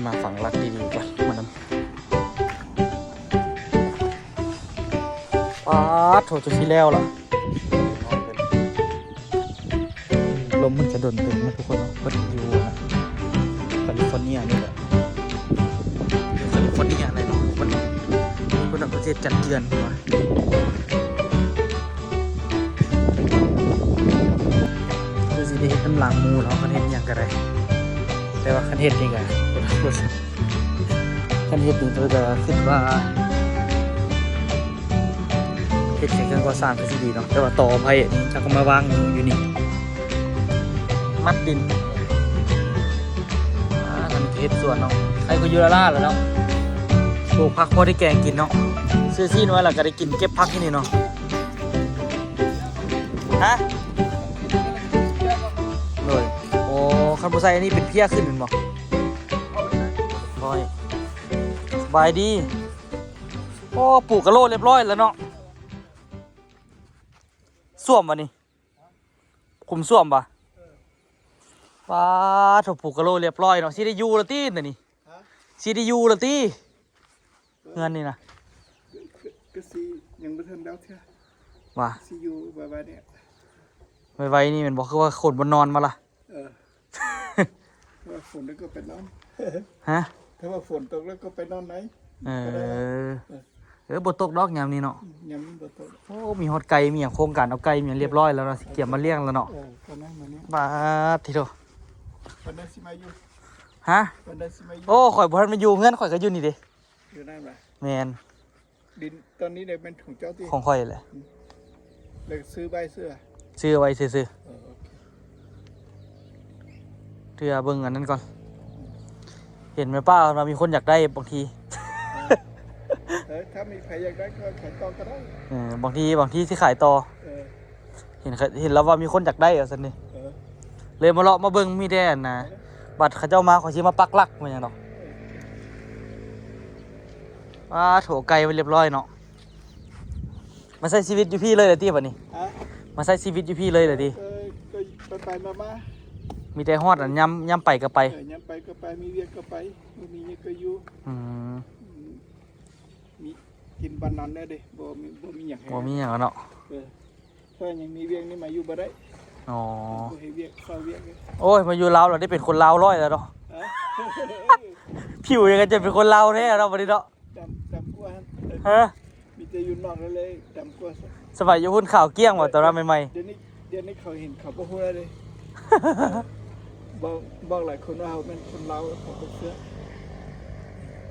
ມາຝັງຫຼັກດີໆກ່ອນ ມານຳ. ປາດໂທ້ ຈົນຊິແລ້ວລະ. ລົມມັນກະດົນເຕີບເນາະທຸກຄົນເນາະ. ເພິ່ນຢູ່ California ນີ້ແຫຼະ ຢູ່ California ແຫຼະເນາະ. ເພິ່ນ ເພິ່ນເຮັດຈັດເຈື່ອນວ່າ ຄືຊິໄດ້ເຮັດນຳຫຼັງໝູ່ເນາະ ຄັນເຮັດຫຍັງກະໄດ້. ແຕ່ວ່າຄັນເຮັດນີ້ກະ ຄັນເຮັດນີ້ເພິ່ນກະຄິດວ່າ ເຮັດໃຫ້ເຄື່ອງກໍ່ສ້າງຄືຊິດີເນາະ. ແຕ່ວ່າຕໍ່ໄມ້ອັນນີ້ ຈັກເອົາມາວາງຢູ່ນີ້ ມັດດິນ. ອ່າ ອັນນີ້ກະເຮັດສວນເນາະ. ໃຜກະຢູ່ລາລາແລ້ວເນາະ ປູກຜັກພໍໄດ້ແກງກິນເນາະ. ຊື້ຊີ້ນໄວ້ລະກະໄດ້ກິນ ເກັບຜັກຢູ່ນີ້ເນາະ. ຮະ? ໂດຍ. ໂອ້ ຄັນບໍ່ໃສ່ອັນນີ້ເປັນເພຍຂຶ້ນແມ່ນບໍ່? ໂດຍ. ສະບາຍດີ. ໂອ້ ປູກກະໂລລຽບຮ້ອຍແລ້ວເນາະ. ສ້ວມວະນີ້? ຂຸມສ້ວມບໍ່? ປາດໂທ້ ປູກກະໂລລຽບຮ້ອຍເນາະ. ຊິໄດ້ຢູ່ລະຕິ ນີ້? ຮະ? ຊິໄດ້ຢູ່ລະຕິ? ເຮືອນນີ້ນະ ກະຊິຍັງບໍ່ທັນແລ້ວເທື່ອ. ວ່າ ຊິຢູ່ໄວໆນີ້ ໄວໆນີ້ແມ່ນບໍ່? ຄືວ່າຄົນບໍ່ນອນມາລະ. ເອີ ຖ້າວ່າຝົນຕົກກະໄປນອນ. ຮະ? ຖ້າວ່າຝົນຕົກແລ້ວກະໄປນອນໃນ. ເອີ ກະໄດ້ລະ. ເອີ ເອີ ບໍ່ຕົກດອກຍາມນີ້ເນາະ. ອືມ ຍາມນີ້ບໍ່ຕົກ. ໂອ້ ມີຮອດໄກ່ ມີຫຍັງ ໂຄງການເອົາໄກ່ ມີຫຍັງລຽບຮ້ອຍແລ້ວເນາະ ຊິກຽມມາລ້ຽງແລ້ວເນາະ. ເອີ ກະນັ້ນມານີ້. ບາດທີໂທ ວັນໃດຊິມາຢູ່? ຮະ? ວັນໃດຊິມາຢູ່? ໂອ້ ຂ້ອຍບໍ່ທັນມາຢູ່ເຮືອນ ຂ້ອຍກະຢູ່ນີ້ເດ້. ຢູ່ນັ້ນຫວາ? ແມ່ນ. ດິນຕອນນີ້ແມ່ນຂອງເຈົ້າຕິ? ຂອງຂ້ອຍແຫຼະ. ອືມ ແລ້ວຊື້ໄວ້ຊື່? ຊື້ໄວ້ຊື່ໆ. ເອີ ໂອເຄ ເທື່ອເບິ່ງອັນນັ້ນກ່ອນ. ເຫັນແມ່ປ້າວ່າມີຄົນຢາກໄດ້ບາງທີ. ເອີ ເອີ ຖ້າມີໃຜຢາກໄດ້ກະຂາຍຕໍ່ກະໄດ້. ເອີ ບາງທີ ບາງທີຊິຂາຍຕໍ່. ເອີ ເຫັນ ເຫັນລາວວ່າມີຄົນຢາກໄດ້ວ່າຊັ້ນເດ. ເອີ ເລີຍມາເລາະມາເບິ່ງ ມີແຕ່ອັນນະ ເອີ ບາດເຂົາເຈົ້າມາ ຂ້ອຍຊິມາປັກຫຼັກແມ່ນຫຍັງດອກ. ເອີ ປາດໂທ້ ໄກ່ໄວ້ລຽບຮ້ອຍເນາະ. ມາໃຊ້ຊີວິດຢູ່ພີ້ເລີຍລະຕິບາດນີ້? ຮະ? ມາໃຊ້ຊີວິດຢູ່ພີ້ເລີຍລະຕິ? ເອີ ກະໄປໆມາໆ ມີແຕ່ຮອດອັນຍາມ ຍາມໄປກະໄປ. ເອີ ຍາມໄປກະໄປ ມີວຽກກະໄປ ບໍ່ມີຫຍັງກະຢູ່. ອືມ ອືມ ມີກິນບານນັ້ນແດ່ເດ ບໍ່ມີ ບໍ່ມີຫຍັງໃຫ້ ບໍ່ມີຫຍັງແລ້ວເນາະ. ເອີ ຖ້າຍັງມີວຽກນີ້ມາຢູ່ບໍ່ໄດ້. ອໍ ບໍ່ໃຫ້ວຽກ ເຝົ້າວຽກເລີຍ. ໂອ້ຍ ມາຢູ່ລາວແລ້ວໄດ້ເປັນຄົນລາວຮ້ອຍແລ້ວເນາະ. ຜິວຫຍັງກະຈະເປັນຄົນລາວແທ້ເນາະ ບາດນີ້ເນາະ. ດຳ ດຳກວ່າຫັ້ນ. ຮະ? ມີແຕ່ຢູ່ນອກເລີຍ ດຳກວ່າ. ສະໄໝຢູ່ພຸ້ນຂາວກ້ຽງຫວາ ຕອນນັ້ນໃໝ່ໆ. ດຽວນີ້ ດຽວນີ້ເຂົາເຫັນເຂົາບໍ່ຮູ້ແລ້ວເດ້. ບອກ ບອກຫຼາຍຄົນວ່າເຮົາແມ່ນຄົນລາວ ເຂົາບໍ່ເຊື່ອ.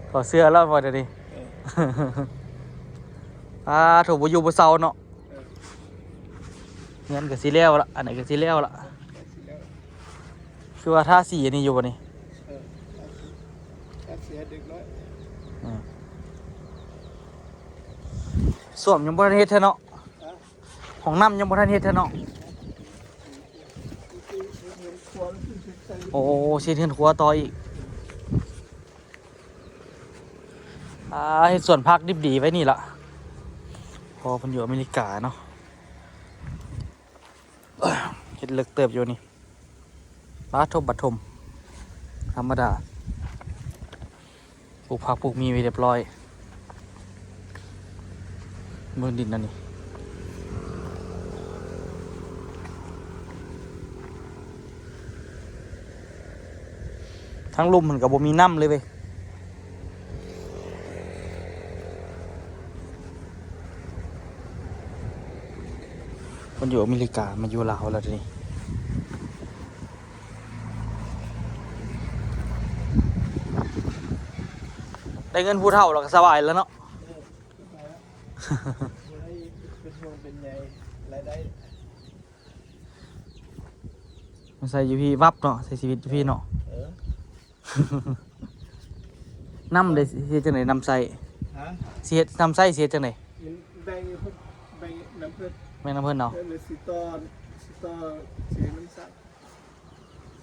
ເຂົາເຊື່ອແລ້ວບໍ່ດຽວນີ້? ເອີ ອາ ໂທ້ ບໍ່ຢູ່ບໍ່ເຊົາເນາະ. ເອີ ເຮືອນກະຊິແລ້ວລະ ອັນນີ້ກະຊິແລ້ວລະ. ເອີ ກະຊິແລ້ວ. ຄືວ່າທາສີອັນນີ້ຢູ່ບໍ່ນີ້? ເອີ ທາສີ ທາສີໃຫ້ເດັກນ້ອຍ. ອືມ ສ້ວມຍັງບໍ່ທັນເຮັດເທື່ອເນາະ. ຮະ? ຫ້ອງນ້ຳຍັງບໍ່ທັນເຮັດເທື່ອເນາະ. ໂອ້ ຊິເຮັດເຮືອນຄົວຕໍ່ອີກ. ອາ ເຮັດສວນຜັກດິບດີໄວ້ນີ້ລະ ເພາະເພິ່ນຢູ່ອາເມລິກາເນາະ. ເຮັດເລິກເຕີບຢູ່ນີ້. ບາດຖົມ ບາດຖົມ ທຳມະດາ ປູກຜັກປູກໝີ່ໄວ້ຮຽບຮ້ອຍ. ເບິ່ງດິນອັນນີ້ ທາງລຸ່ມມັນກະບໍ່ມີນ້ຳເລີຍເວີຍ. ມັນຢູ່ອາເມລິກາ ມາຢູ່ລາວແລ້ວດຽວນີ້ ໄດ້ເງິນຜູ້ເຖົ້າແລ້ວກະສະບາຍແລ້ວເນາະ. ເອີ ບໍ່ໄດ້ເປັນຫ່ວງເປັນໃຍລາຍໄດ້. ມາໃຊ້ຢູ່ພີ້ວັບເນາະ ໃຊ້ຊີວິດຢູ່ພີ້ເນາະ. ເອີ ນ້ຳເດ ຊິເຮັດຈັ່ງໃດ ນ້ຳໃຊ້? ຮະ? ຊິເຮັດ ນ້ຳໃຊ້ຊິເຮັດຈັ່ງໃດ? ແບ່ງຢູ່ພຸ້ນ ແບ່ງນຳເພິ່ນ ແບ່ງນຳເພິ່ນເນາະ. ເອີ ຊິຕໍ່ ຊິຕໍ່ ຊິເຮັດນ້ຳສ້າງ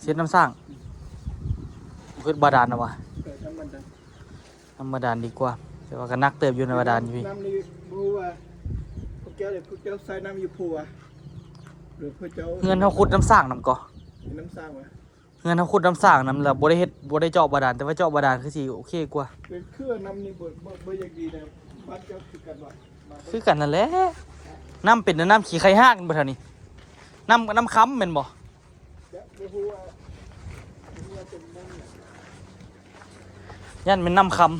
ຊິເຮັດນ້ຳສ້າງ. ອືມ ເຮັດບາດານນະຫວາ? ເອີ ທຳມະດາ ທຳມະດານດີກວ່າ ແຕ່ວ່າກະໜັກເຕີບຢູ່ໃນບາດານຢູ່ພີ້. ນ້ຳນີ້ບໍ່ຮູ້ວ່າ ພວກເຈົ້າ ພວກເຈົ້າໃຊ້ນ້ຳຢູ່ພູຫວາ ຫຼືພວກເຈົ້າ ເຮືອນເຮົາຂຸດນ້ຳສ້າງນຳກໍ ມີນ້ຳສ້າງຫວາ? ເຮືອນເຮົາຂຸດນ້ຳສ້າງນຳ ແລ້ວບໍ່ໄດ້ເຮັດ ບໍ່ໄດ້ເຈາະບາດານ ແຕ່ວ່າເຈາະບາດານຄືຊິໂອເຄກວ່າ. ເປັນເຂື່ອນນຳນີ້ບໍ່ ບໍ່ ບໍ່ຢາກດີແນວ ບ້ານເຈົ້າຄືກັນຫວາ? ຄືກັນນັ້ນແຫຼະ ນ້ຳເປັນແນວນ້ຳຂີ້ໄຄຮາກແມ່ນບໍ່ແຖວນີ້? ນ້ຳ ນ້ຳຄຳແມ່ນບໍ່? ຈະບໍ່ຮູ້ວ່າ ບໍ່ຮູ້ວ່າເປັນນ້ຳຫຍັງ. ຢ້ານແມ່ນນ້ຳຄຳ.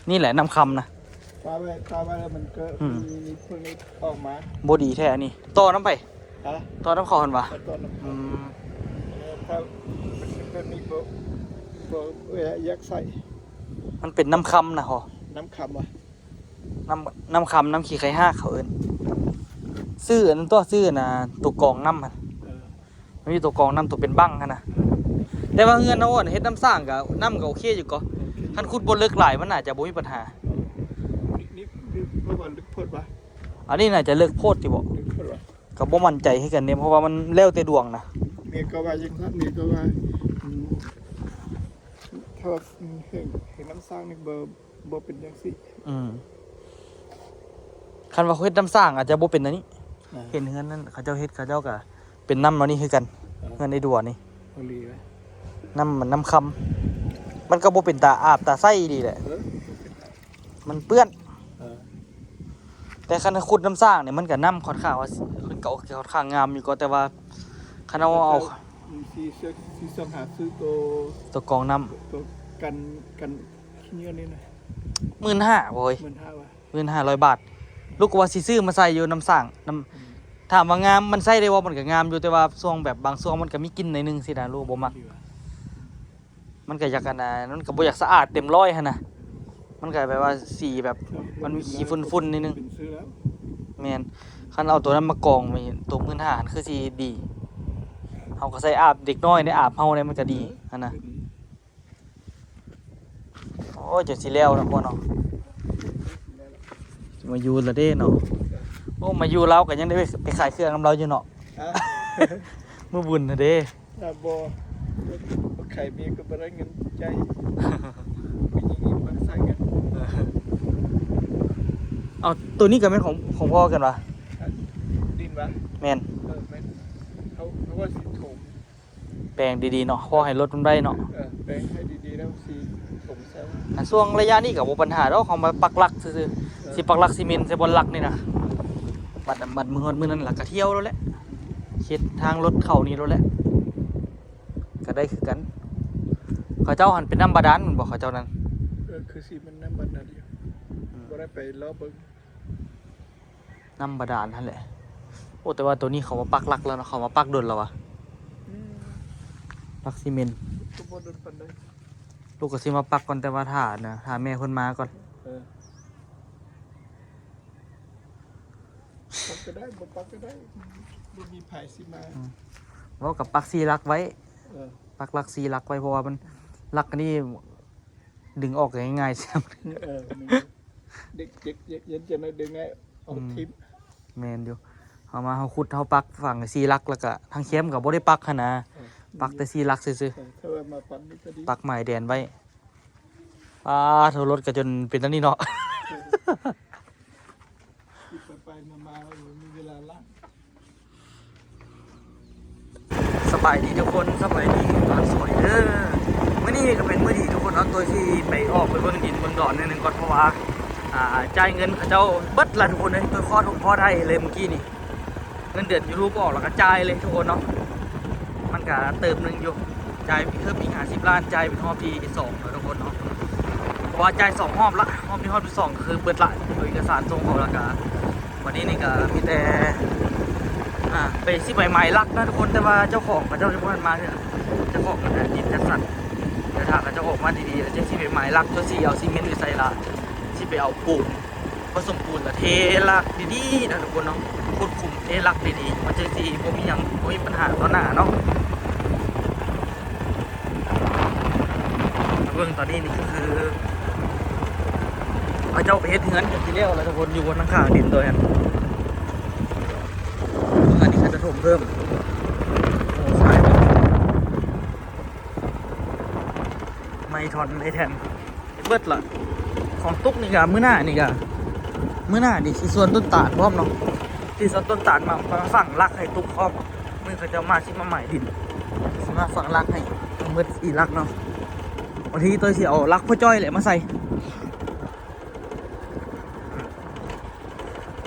ນີ້ແຫຼະນ້ຳຄຳນະ. ປາໄວ້ ປາໄວ້ແລ້ວມັນກໍ ອືມ ມີ ມີພວກນີ້ອອກມາ. ບໍ່ດີແທ້ອັນນີ້. ຕໍ່ນຳໃຜ? ຮະ? ຕໍ່ນຳເຂົາຫັ້ນຫວາ? ເອີ ຕໍ່ນຳ ອືມ ເອີ ຖ້າມັນເປັນແບບນີ້ບໍ່ ບໍ່ ບໍ່ຢາກໃສ່. ມັນເປັນນ້ຳຄຳນະ ເຮົາ ນ້ຳຄຳຫວາ? ນ້ຳ ນ້ຳຄຳ ນ້ຳຂີ້ໄຄຮາກເຂົາເອີ້ນ. ຊື້ອັນນັ້ນຕົວະ ຊື້ອັນນ່າ ຕົວກອງນ້ຳຫັ້ນ. ເອີ ມັນມີຕົວກອງນ້ຳ ຕົວເປັນບັ້ງຫັ້ນນະ. ແຕ່ວ່າເຮືອນເຮົາອັນເຮັດນ້ຳສ້າງກະ ນ້ຳກະໂອເຄຢູ່ກໍ ໂອເຄ ຄັນຂຸດບໍ່ເລິກຫຼາຍມັນໜ້າຈະບໍ່ມີບັນຫາ. ນີ້ ນີ້ ນີ້ເພິ່ນວ່າລຶກໂພດຫວາ? ອັນນີ້ໜ້າຈະເລິກໂພດຕິເບາະ? ເລິກໂພດຫວາ? ກະບໍ່ໝັ້ນໃຈຄືກັນເດ້ ເພາະວ່າມັນແລ້ວແຕ່ດວງນະ. ແມ່ກໍວ່າຈັ່ງຊັ້ນ ແມ່ກໍວ່າ ອືມ ຖ້າວ່າ ອືມ ເຮັດ ເຮັດນ້ຳສ້າງນີ້ບໍ່ ບໍ່ເປັນຈັ່ງຊີ້. ອືມ ຄັນວ່າເຮັດນ້ຳສ້າງອາດຈະບໍ່ເປັນອັນນີ້. ອ່າ ເຫັນເຮືອນນັ້ນເຂົາເຈົ້າເຮັດ ເຂົາເຈົ້າກະເປັນນ້ຳແນວນີ້ຄືກັນ. ອ່າ ເຮືອນໄອ້ດັວນີ້ ອີ່ຫຼີຫວາ? ນ້ຳ ນ້ຳຄຳ ມັນກໍບໍ່ເປັນຕາອາບຕາໃຊ້ອີ່ຫຼີແຫຼະ. ເອີ ມັນເປື້ອນ. ເອີ ແຕ່ຄັນຂຸດນ້ຳສ້າງນີ້ ມັນກໍນ້ຳຂ້ອນຂ້າງວ່າ ມັນກໍໂອເຄ ຂ້ອນຂ້າງງາມຢູ່ກໍ ແຕ່ວ່າຄັນເຮົາເອົາ ອືມ ຊິ ຊິຊອກຫາຊື້ໂຕ ໂຕກອງນ້ຳ ໂຕກັນ ກັນຂີ້ເຫຍື້ອນີ້ນະ. ໝື່ນຫ້າ ໂອ້ຍ ໝື່ນຫ້າຫວາ? ໝື່ນຫ້າຮ້ອຍບາດ. ລູກກໍວ່າຊິຊື້ມາໃສ່ຢູ່ນ້ຳສ້າງ ນ້ຳ ອືມ ຖາມວ່າງາມ ມັນໃຊ້ໄດ້ບໍ່? ມັນກໍງາມຢູ່ ແຕ່ວ່າຊ່ວງແບບບາງຊ່ວງມັນກໍມີກິ່ນໜ້ອຍໜຶ່ງຊີ້ນະ ລູກບໍ່ມັກ. ມັນກໍຢາກ ອັນນ່າ ມັນກໍບໍ່ຢາກສະອາດເຕັມຮ້ອຍຫັ້ນນະ ມັນກໍແບບວ່າສີແບບມັນມີຂີ້ຝຸ່ນໆໜ້ອຍໜຶ່ງ. ແມ່ນ ຄັນເອົາໂຕນັ້ນມາກອງ ໂຕໝື່ນຫ້າຫັ້ນຄືຊິດີ. ເຮົາກໍໃສ່ອາບເດັກນ້ອຍໃນອາບເຮົາໃນ ມັນກໍດີຫັ້ນນະ. ໂອ້ຍ ຈົນຊິແລ້ວເນາະ ພໍ່ເນາະ ມາຢູ່ລະເດ້ເນາະ. ໂອ້ ມາຢູ່ລາວກໍຍັງໄດ້ໄປ ໄປຂາຍເຄື່ອງນຳລາວຢູ່ເນາະ. ຮະ? ມື້ບຸນຫັ້ນເດ້. ອ່າ ບໍ່ ບໍ່ຂາຍເມຍກໍບໍ່ໄດ້ເງິນຈ່າຍ. ຜູ້ຍິງນີ້ມັກໃຊ້ເງິນ. ເອີ ເອົາ ໂຕນີ້ກໍແມ່ນຂອງ ຂອງພໍ່ກັນຫວາ? ອ່າ ດິນຫວາ? ແມ່ນ. ເອີ ແມ່ນ. ເຮົາ ເຮົາວ່າຊິຖົມ ແປງດີໆເນາະ ພໍໃຫ້ລົດມັນໄດ້ເນາະ. ເອີ ແປງໃຫ້ດີໆແລ້ວຊິຖົມໃສ່. ອ່າ ຊ່ວງໄລຍະນີ້ກໍບໍ່ປັນຫາດອກ ເຮົາມາປັກຫຼັກຊື່ໆ. ເອີ ຊິປັກຫຼັກຊີເມັນໃສ່ບ່ອນຫຼັກນີ້ນະ. ບັດ ບັດມື້ຮອດມື້ນັ້ນລະກະທ່ຽວໂລດແຫຼະ ເຮັດທາງລົດເຂົ້ານີ້ໂລດແຫຼະ ກໍໄດ້ຄືກັນ. ເຂົາເຈົ້າຫັ້ນເປັນນ້ຳບາດານແມ່ນບໍ່ ເຂົາເຈົ້ານັ້ນ? ເອີ ຄືຊິແມ່ນນ້ຳບາດານຢູ່. ອືມ ບໍ່ໄດ້ໄປເລາະເບິ່ງ. ນ້ຳບາດານຫັ້ນແຫຼະ. ໂອ້ ແຕ່ວ່າໂຕນີ້ເຂົາມາປັກຫຼັກແລ້ວເນາະ ເຂົາມາປັກດົນແລ້ວຫວາ? ອືມ ຫຼັກຊີເມັນ ກໍບໍ່ດົນປານໃດ. ລູກກໍຊິມາປັກກ່ອນ ແຕ່ວ່າຖ້ານະ ຖ້າແມ່ເພິ່ນມາກ່ອນ. ເອີ ປັກກໍໄດ້ ບໍ່ປັກກໍໄດ້ ບໍ່ມີໃຜຊິມາ. ອືມ ເວົ້າກັບປັກສີ່ຫຼັກໄວ້. ເອີ ປັກຫຼັກສີ່ຫຼັກໄວ້ ເພາະວ່າມັນ ຫຼັກອັນນີ້ດຶງອອກກໍງ່າຍໆ. ເອີ ແມ່ນ ເດັກ ເຈັກ ເຢັນ ເຢັນ ເຢັນ ດຶງໃຫ້ອອກ ອືມ ທິ້ມ. ແມ່ນຢູ່ ເຮົາມາເຮົາຂຸດເຮົາປັກຝັງສີ່ຫຼັກ ແລ້ວກະທາງແຄມກໍບໍ່ໄດ້ປັກຫັ້ນນະ. ເອີ ປັກແຕ່ສີ່ຫຼັກຊື່ໆ. ເອີ ຖ້າວ່າມາປັກນີ້ກໍດີ ປັກໝາຍແດນໄວ້. ປາໂທ ລົດກໍຈົນເປັນອັນນີ້ເນາະ. ເອີ ໄປໆມາໆ ບໍ່ມີເວລາລ້າງ. ສະບາຍດີທຸກຄົນ ສະບາຍດີຕອນສວຍເດີ. ມື້ນີ້ກໍເປັນມື້ດີທຸກຄົນເນາະ ໂຕຊິໄປອອກໄປເບິ່ງດິນເບິ່ງດອນໜ້ອຍໜຶ່ງກ່ອນ ເພາະວ່າ ອ່າ ຈ່າຍເງິນເຂົາເຈົ້າເບິດລະທຸກຄົນເອີຍ. ໂຕຂໍຖົມພໍໄດ້ເລີຍມື້ກີ້ນີ້ ເງິນເດືອນຢູທູບອອກແລ້ວກໍຈ່າຍເລີຍທຸກຄົນເນາະ. ມັນກະເຕີບໜຶ່ງຢູ່ ຈ່າຍເພີ່ມອີກຫ້າສິບລ້ານ ຈ່າຍເປັນຮອບທີສອງແລ້ວທຸກຄົນເນາະ. ເພາະວ່າຈ່າຍສອງຮອບລະ ຮອບນີ້ຮອບທີສອງ ຄືເບິດລະ ເອົາເອກະສານສົ່ງເຂົາ ແລ້ວກະ ບັດນີ້ນີ້ກະມີແຕ່ ອ່າ ໄປຊິໄປໝາຍຫຼັກນະທຸກຄົນ. ແຕ່ວ່າເຈົ້າຂອງເຂົາເຈົ້າຍັງບໍ່ທັນມາເທື່ອ ເຈົ້າຂອງອັນດິນຈັດສັນ. ແຕ່ຖ້າເຂົາເຈົ້າອອກມາດີໆ ແລ້ວຈັ່ງຊິໄປໝາຍຫຼັກ ເຈົ້າຊິເອົາຊີເມັນຢູ່ໃສລະ ຊິໄປເອົາປູນ ປະສົມປູນລະເທຫຼັກດີໆນະທຸກຄົນເນາະ. ຂຸດຂຸມເທຫຼັກດີໆ ມັນຈັ່ງຊິບໍ່ມີຫຍັງ ບໍ່ມີປັນຫາຕໍ່ໜ້າເນາະ. ເບິ່ງຕອນນີ້ນີ້ກໍຄື ເຂົາເຈົ້າໄປເຮັດເຮືອນກັນທີ່ແລ້ວລະທຸກຄົນ ຢູ່ບົນຫຼັງຄາດິນໂຕນັ້ນ. ອັນນີ້ເຂົາຈະຖົມເພີ່ມ. ໂອ້ ສາຍ ໄມ້ທ່ອນໄມ້ແທ່ນ ເບິດລະ. ຂອງຕຸກນີ້ກະມື້ໜ້ານີ້ກະ ມື້ໜ້ານີ້ຊິສວນຕົ້ນຕານພ້ອມເນາະ ຊິສວນຕົ້ນຕານ ມາ ມາຝັງຫຼັກໃຫ້ຕຸກພ້ອມ. ມື້ເຂົາເຈົ້າມາ ຊິມາໝາຍດິນ ຊິມາຝັງຫຼັກໃຫ້ທັງໝົດສີ່ຫຼັກເນາະ. ບາງທີໂຕຍຊິເອົາຫຼັກພໍ່ຈ້ອຍແຫຼະມາໃສ່.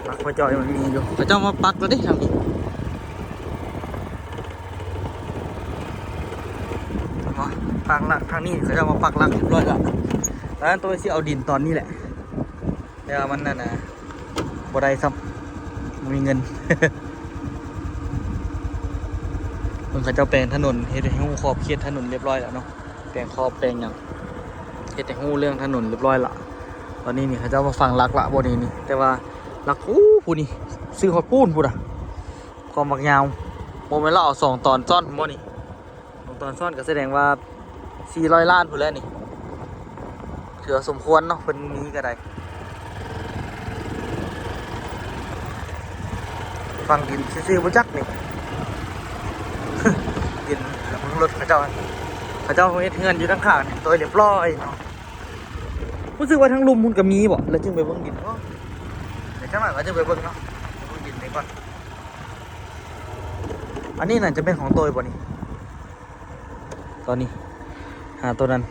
ຫຼັກພໍ່ຈ້ອຍມັນມີຢູ່ ເຂົາເຈົ້າມາປັກແລ້ວເດ້ທາງນີ້. ເຫັນບໍ່? ປັກຫຼັກທາງນີ້ ເຂົາເຈົ້າມາປັກຫຼັກຮຽບຮ້ອຍແລ້ວ. ແລ້ວໂຕຍຊິເອົາດິນຕອນນີ້ແຫຼະ ແຕ່ວ່າມັນນັ້ນນະ ບໍ່ໄດ້ຊ້ຳ ບໍ່ມີເງິນ. ເບິ່ງເຂົາເຈົ້າແປງຖະໜົນ ເຮັດໃຫ້ຮູ້ຂອບເຂດຖະໜົນຮຽບຮ້ອຍແລ້ວເນາະ. ແປງຂອບແປງຫຍັງ ເຮັດໃຫ້ຮູ້ເລື່ອງຖະໜົນຮຽບຮ້ອຍລະ. ຕອນນີ້ນີ້ເຂົາເຈົ້າມາຝັງຫຼັກລະ ບ່ອນນີ້ນີ້ ແຕ່ວ່າຫຼັກ ໂອ້ ຜູ້ນີ້ ຊື້ຮອດປູນພຸ້ນນະ ຄວາມໝາກຍາວ. ບໍ່ແມ່ນລາວເອົາສອງຕອນຊ້ອນບໍ່ນີ້? ສອງຕອນຊ້ອນກໍສະແດງວ່າສີ່ຮ້ອຍລ້ານພຸ້ນແຫຼະນີ້. ຖືວ່າສົມຄວນເນາະ ເພິ່ນມີກໍໄດ້. ຝັງດິນຊື່ໆ ບໍ່ຈັກນີ້ ດິນ ເບິ່ງລົດເຂົາເຈົ້າ ເຂົາເຈົ້າເຮັດເຮືອນຢູ່ທາງຂ້າງນີ້ໂຕຍຮຽບຮ້ອຍເນາະ. ຮູ້ສຶກວ່າທາງລຸ່ມພຸ້ນກໍມີບໍ່ ແລ້ວຈຶ່ງໄປເບິ່ງດິນເນາະ. ດຽວຈັກໜ້ອຍກໍຈະໄປເບິ່ງເນາະ ເບິ່ງດິນນີ້ກ່ອນ. ອັນນີ້ໜ້າຈະເປັນຂອງໂຕຍບໍ່ນີ້? ຕອນນີ້ຫາໂຕນັ້ນ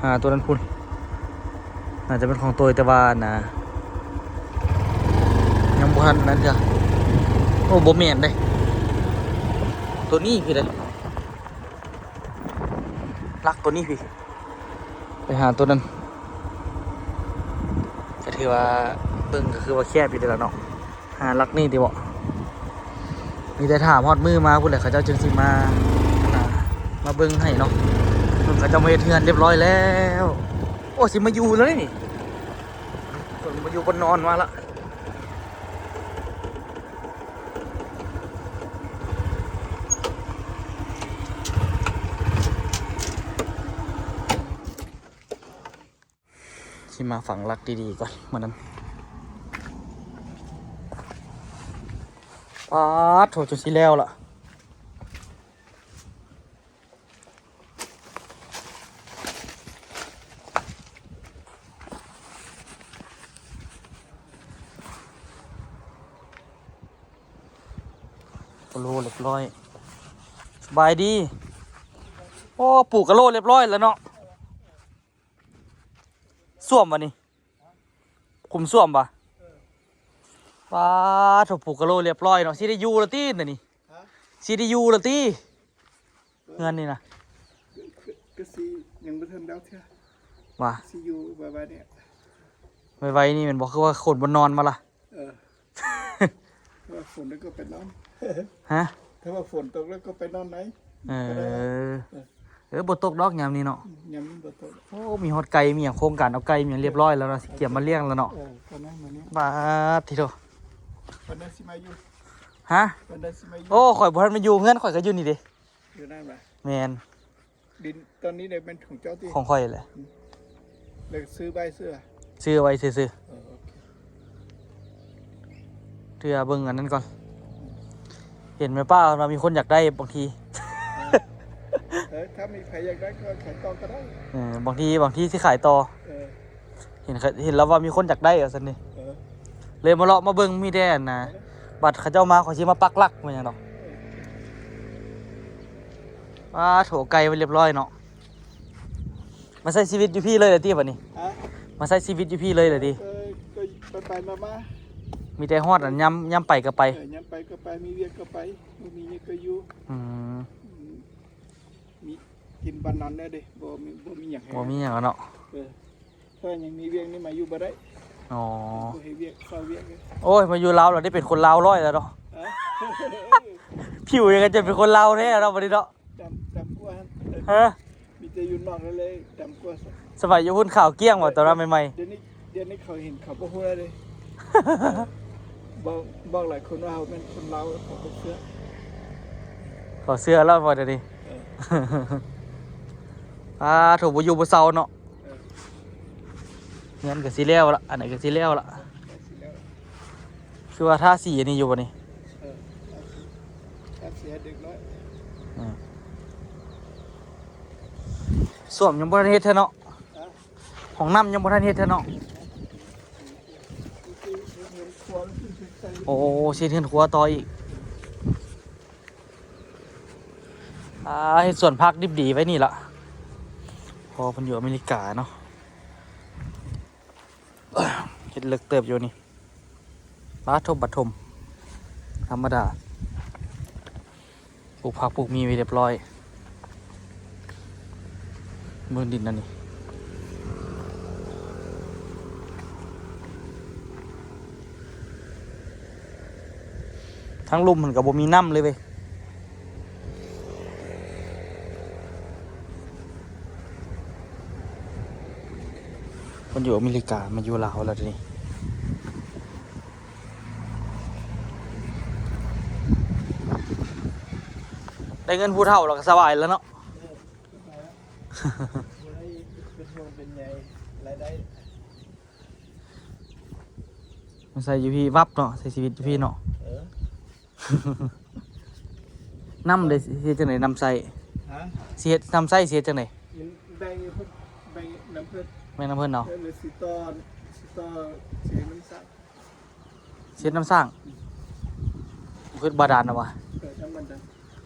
ຫາໂຕນັ້ນພຸ້ນ ໜ້າຈະເປັນຂອງໂຕຍ ແຕ່ວ່ານະ ຍັງບໍ່ທັນນັ້ນເທື່ອ. ໂອ້ ບໍ່ແມ່ນເດ້ ໂຕນີ້ພີ້ເດ້ ຫຼັກໂຕນີ້ພີ້. ໄປຫາໂຕນັ້ນ ກໍຖືວ່າເບິ່ງກໍຄືວ່າແຄບຢູ່ເດ້ລະເນາະ. ຫາຫຼັກນີ້ຕິເບາະ ມີແຕ່ຖ້າຮອດມື້ມາພຸ້ນແຫຼະ ເຂົາເຈົ້າຈຶ່ງຊິມາ ມາເບິ່ງໃຫ້ເນາະ. ເພິ່ນເຂົາເຈົ້າມາເຮັດເຮືອນຮຽບຮ້ອຍແລ້ວ. ໂອ້ ຊິມາຢູ່ແລ້ວນີ້ ເພິ່ນມາຢູ່ບ່ອນນອນມາລະ. ຊິມາຝັງຫຼັກດີໆກ່ອນມື້ນັ້ນ. ປາດໂທ້ ຈົນຊິແລ້ວລະ. ກະໂລຮຽບຮ້ອຍ. ສະບາຍດີ. ໂອ້ ປູກກະໂລຮຽບຮ້ອຍແລ້ວເນາະ. ສ້ວມວະນີ້? ຂຸມສ້ວມວະ? ປາດໂທ້ ປູກກະໂລຮຽບຮ້ອຍເນາະ. ຊິໄດ້ຢູ່ລະຕິ ອັນນີ້? ຮະ? ຊິໄດ້ຢູ່ລະຕິ ເຮືອນນີ້ນະ? ກະ ກະ ກະຊິຍັງບໍ່ທັນແລ້ວເທື່ອ. ວ່າ ຊິຢູ່ໄວໆນີ້ ໄວໆນີ້ແມ່ນບໍ່? ຄືວ່າຄົນບໍ່ນອນມາລະ? ເອີ ຖ້າວ່າຝົນແລ້ວກໍໄປນອນ. ຮະ? ຖ້າວ່າຝົນຕົກແລ້ວກໍໄປນອນໃນ. ເອີ ເອີ ບໍ່ຕົກດອກຍາມນີ້ເນາະ. ຍາມນີ້ບໍ່ຕົກ. ໂອ້ ມີຮອດໄກ່ ມີຫຍັງ ໂຄງການເອົາໄກ່ ມີຫຍັງຮຽບຮ້ອຍແລ້ວເນາະ ຊິກຽມມາລ້ຽງແລ້ວເນາະ. ເອີ ປານນັ້ນມານີ້. ບາດທີໂທ້. ປານນັ້ນຊິມາຢູ່. ຮະ? ປານນັ້ນຊິມາຢູ່. ໂອ້ ຂ້ອຍບໍ່ທັນມາຢູ່ເຮືອນ ຂ້ອຍກໍຢູ່ນີ້ເດ້. ຢູ່ນັ້ນຫວາ? ແມ່ນ. ດິນຕອນນີ້ເດ ແມ່ນຂອງເຈົ້າຕິ? ຂອງຂ້ອຍແຫຼະ. ອືມ ແລ້ວຊື້ໄວ້ຊື່? ຊື້ໄວ້ຊື່ໆ. ເອີ ໂອເຄ. ເທື່ອເບິ່ງອັນນັ້ນກ່ອນ. ອືມ ເຫັນແມ່ປ້າວ່າມີຄົນຢາກໄດ້ບາງທີ. ເອີ ເອີ ຖ້າມີໃຜຢາກໄດ້ກໍຂາຍຕໍ່ກໍໄດ້. ເອີ ບາງທີ ບາງທີຊິຂາຍຕໍ່. ເອີ ເຫັນ ເຫັນລາວວ່າມີຄົນຢາກໄດ້ວ່າຊັ້ນນີ້. ເອີ ເລີຍມາເລາະມາເບິ່ງ ມີແຕ່ອັນນະ ເອີ ບັດເຂົາເຈົ້າມາ ຂ້ອຍຊິມາປັກຫຼັກແມ່ນຫຍັງດອກ. ເອີ ປາດໂທ້ ໄກ່ໄວ້ຮຽບຮ້ອຍເນາະ. ມາໃຊ້ຊີວິດຢູ່ພີ້ເລີຍລະຕິບັດນີ້? ຮະ? ມາໃຊ້ຊີວິດຢູ່ພີ້ເລີຍລະຕິ? ເອີ ກໍໄປໆມາໆ. ມີແຕ່ຮອດອັນຍາມ ຍາມໄປກໍໄປ. ເອີ ຍາມໄປກໍໄປ ມີວຽກກໍໄປ ບໍ່ມີຫຍັງກໍຢູ່. ອືມ ອືມ ມີກິນບານນອນແດ່ເດ້ ບໍ່ມີ ບໍ່ມີຫຍັງໃຫ້ ບໍ່ມີຫຍັງແລ້ວເນາະ. ເອີ ຖ້າຍັງມີວຽກນີ້ມາຢູ່ບໍ່ໄດ້. ອໍ ບໍ່ເຮັດວຽກ ເຝົ້າວຽກເລີຍ. ໂອ້ຍ ມາຢູ່ລາວແລ້ວໄດ້ເປັນຄົນລາວຮ້ອຍແລ້ວເນາະ. ຮະ? ຜິວຍັງກໍຈະເປັນຄົນລາວແທ້ເນາະບັດນີ້ເນາະ. ດຳ ດຳກວ່າຫັ້ນ. ຮະ? ມີແຕ່ຢູ່ນອກນັ້ນແຫຼະດຳກວ່າ. ສະໄໝຢູ່ພຸ້ນຂາວກ້ຽງວ່າຕອນນັ້ນໃໝ່ໆ. ດຽວນີ້ ດຽວນີ້ເຂົາເຫັນເຂົາບໍ່ຮູ້ແລ້ວເດ້. ບອກ ບອກຫຼາຍຄົນວ່າເຮົາແມ່ນຄົນລາວ ເຂົາບໍ່ເຊື່ອ. ເຂົາເຊື່ອແລ້ວບໍ່ດຽວນີ້? ເອີ ອາ ໂທ້ ບໍ່ຢູ່ບໍ່ເຊົາເນາະ. ເອີ ເຮືອນກໍຊິແລ້ວລະ ອັນນີ້ກໍຊິແລ້ວລະ. ເອີ ກໍຊິແລ້ວ. ຄືວ່າທາສີອັນນີ້ຢູ່ບໍ່ນີ້? ເອີ ທາສີໃຫ້ເດັກນ້ອຍ. ອືມ ສ້ວມຍັງບໍ່ທັນເຮັດເທື່ອເນາະ. ຮະ? ຫ້ອງນ້ຳຍັງບໍ່ທັນເຮັດເທື່ອເນາະ. ເອີ ເຮັດ ໂອ້ ຊິເຮັດເຮືອນຄົວຕໍ່ອີກ. ອ່າ ເຮັດສວນຜັກດິບດີໄວ້ນີ້ລະ ເພາະເພິ່ນຢູ່ອາເມລິກາເນາະ. ເຮັດເລິກເຕີບຢູ່ນີ້ ບາດຖົມ ບາດຖົມ ທຳມະດາ. ປູກຜັກປູກໝີໄວ້ຮຽບຮ້ອຍ. ເບິ່ງດິນອັນນີ້ ທາງລຸ່ມມັນກໍບໍ່ມີນ້ຳເລີຍເວີຍ. ເພິ່ນຢູ່ອາເມລິກາ ມາຢູ່ລາວແລ້ວເດນີ້. ໄດ້ເງິນຜູ້ເຖົ້າແລ້ວກໍສະບາຍແລ້ວເນາະ. ເອີ ບໍ່ໄດ້ເປັນຫ່ວງເປັນໃຍລາຍໄດ້. ມາໃສ່ຢູ່ພີ້ວັບເນາະ ໃຊ້ຊີວິດຢູ່ພີ້ເນາະ. ເອີ ນ້ຳເດ ຊິເຮັດຈັ່ງໃດ ນ້ຳໃຊ້? ຮະ? ຊິເຮັດ ນ້ຳໃຊ້ຊິເຮັດຈັ່ງໃດ? ແບ່ງຢູ່ເພິ່ນ ແບ່ງນຳເພິ່ນ ແບ່ງນຳເພິ່ນເນາະ. ເອີ ຊິຕໍ່ ຊິຕໍ່ ຊິເຮັດນ້ຳສ້າງ ຊິເຮັດນ້ຳສ້າງ. ອືມ ເຮັດບາດານນະວະ. ເອີ ທຳມະດາ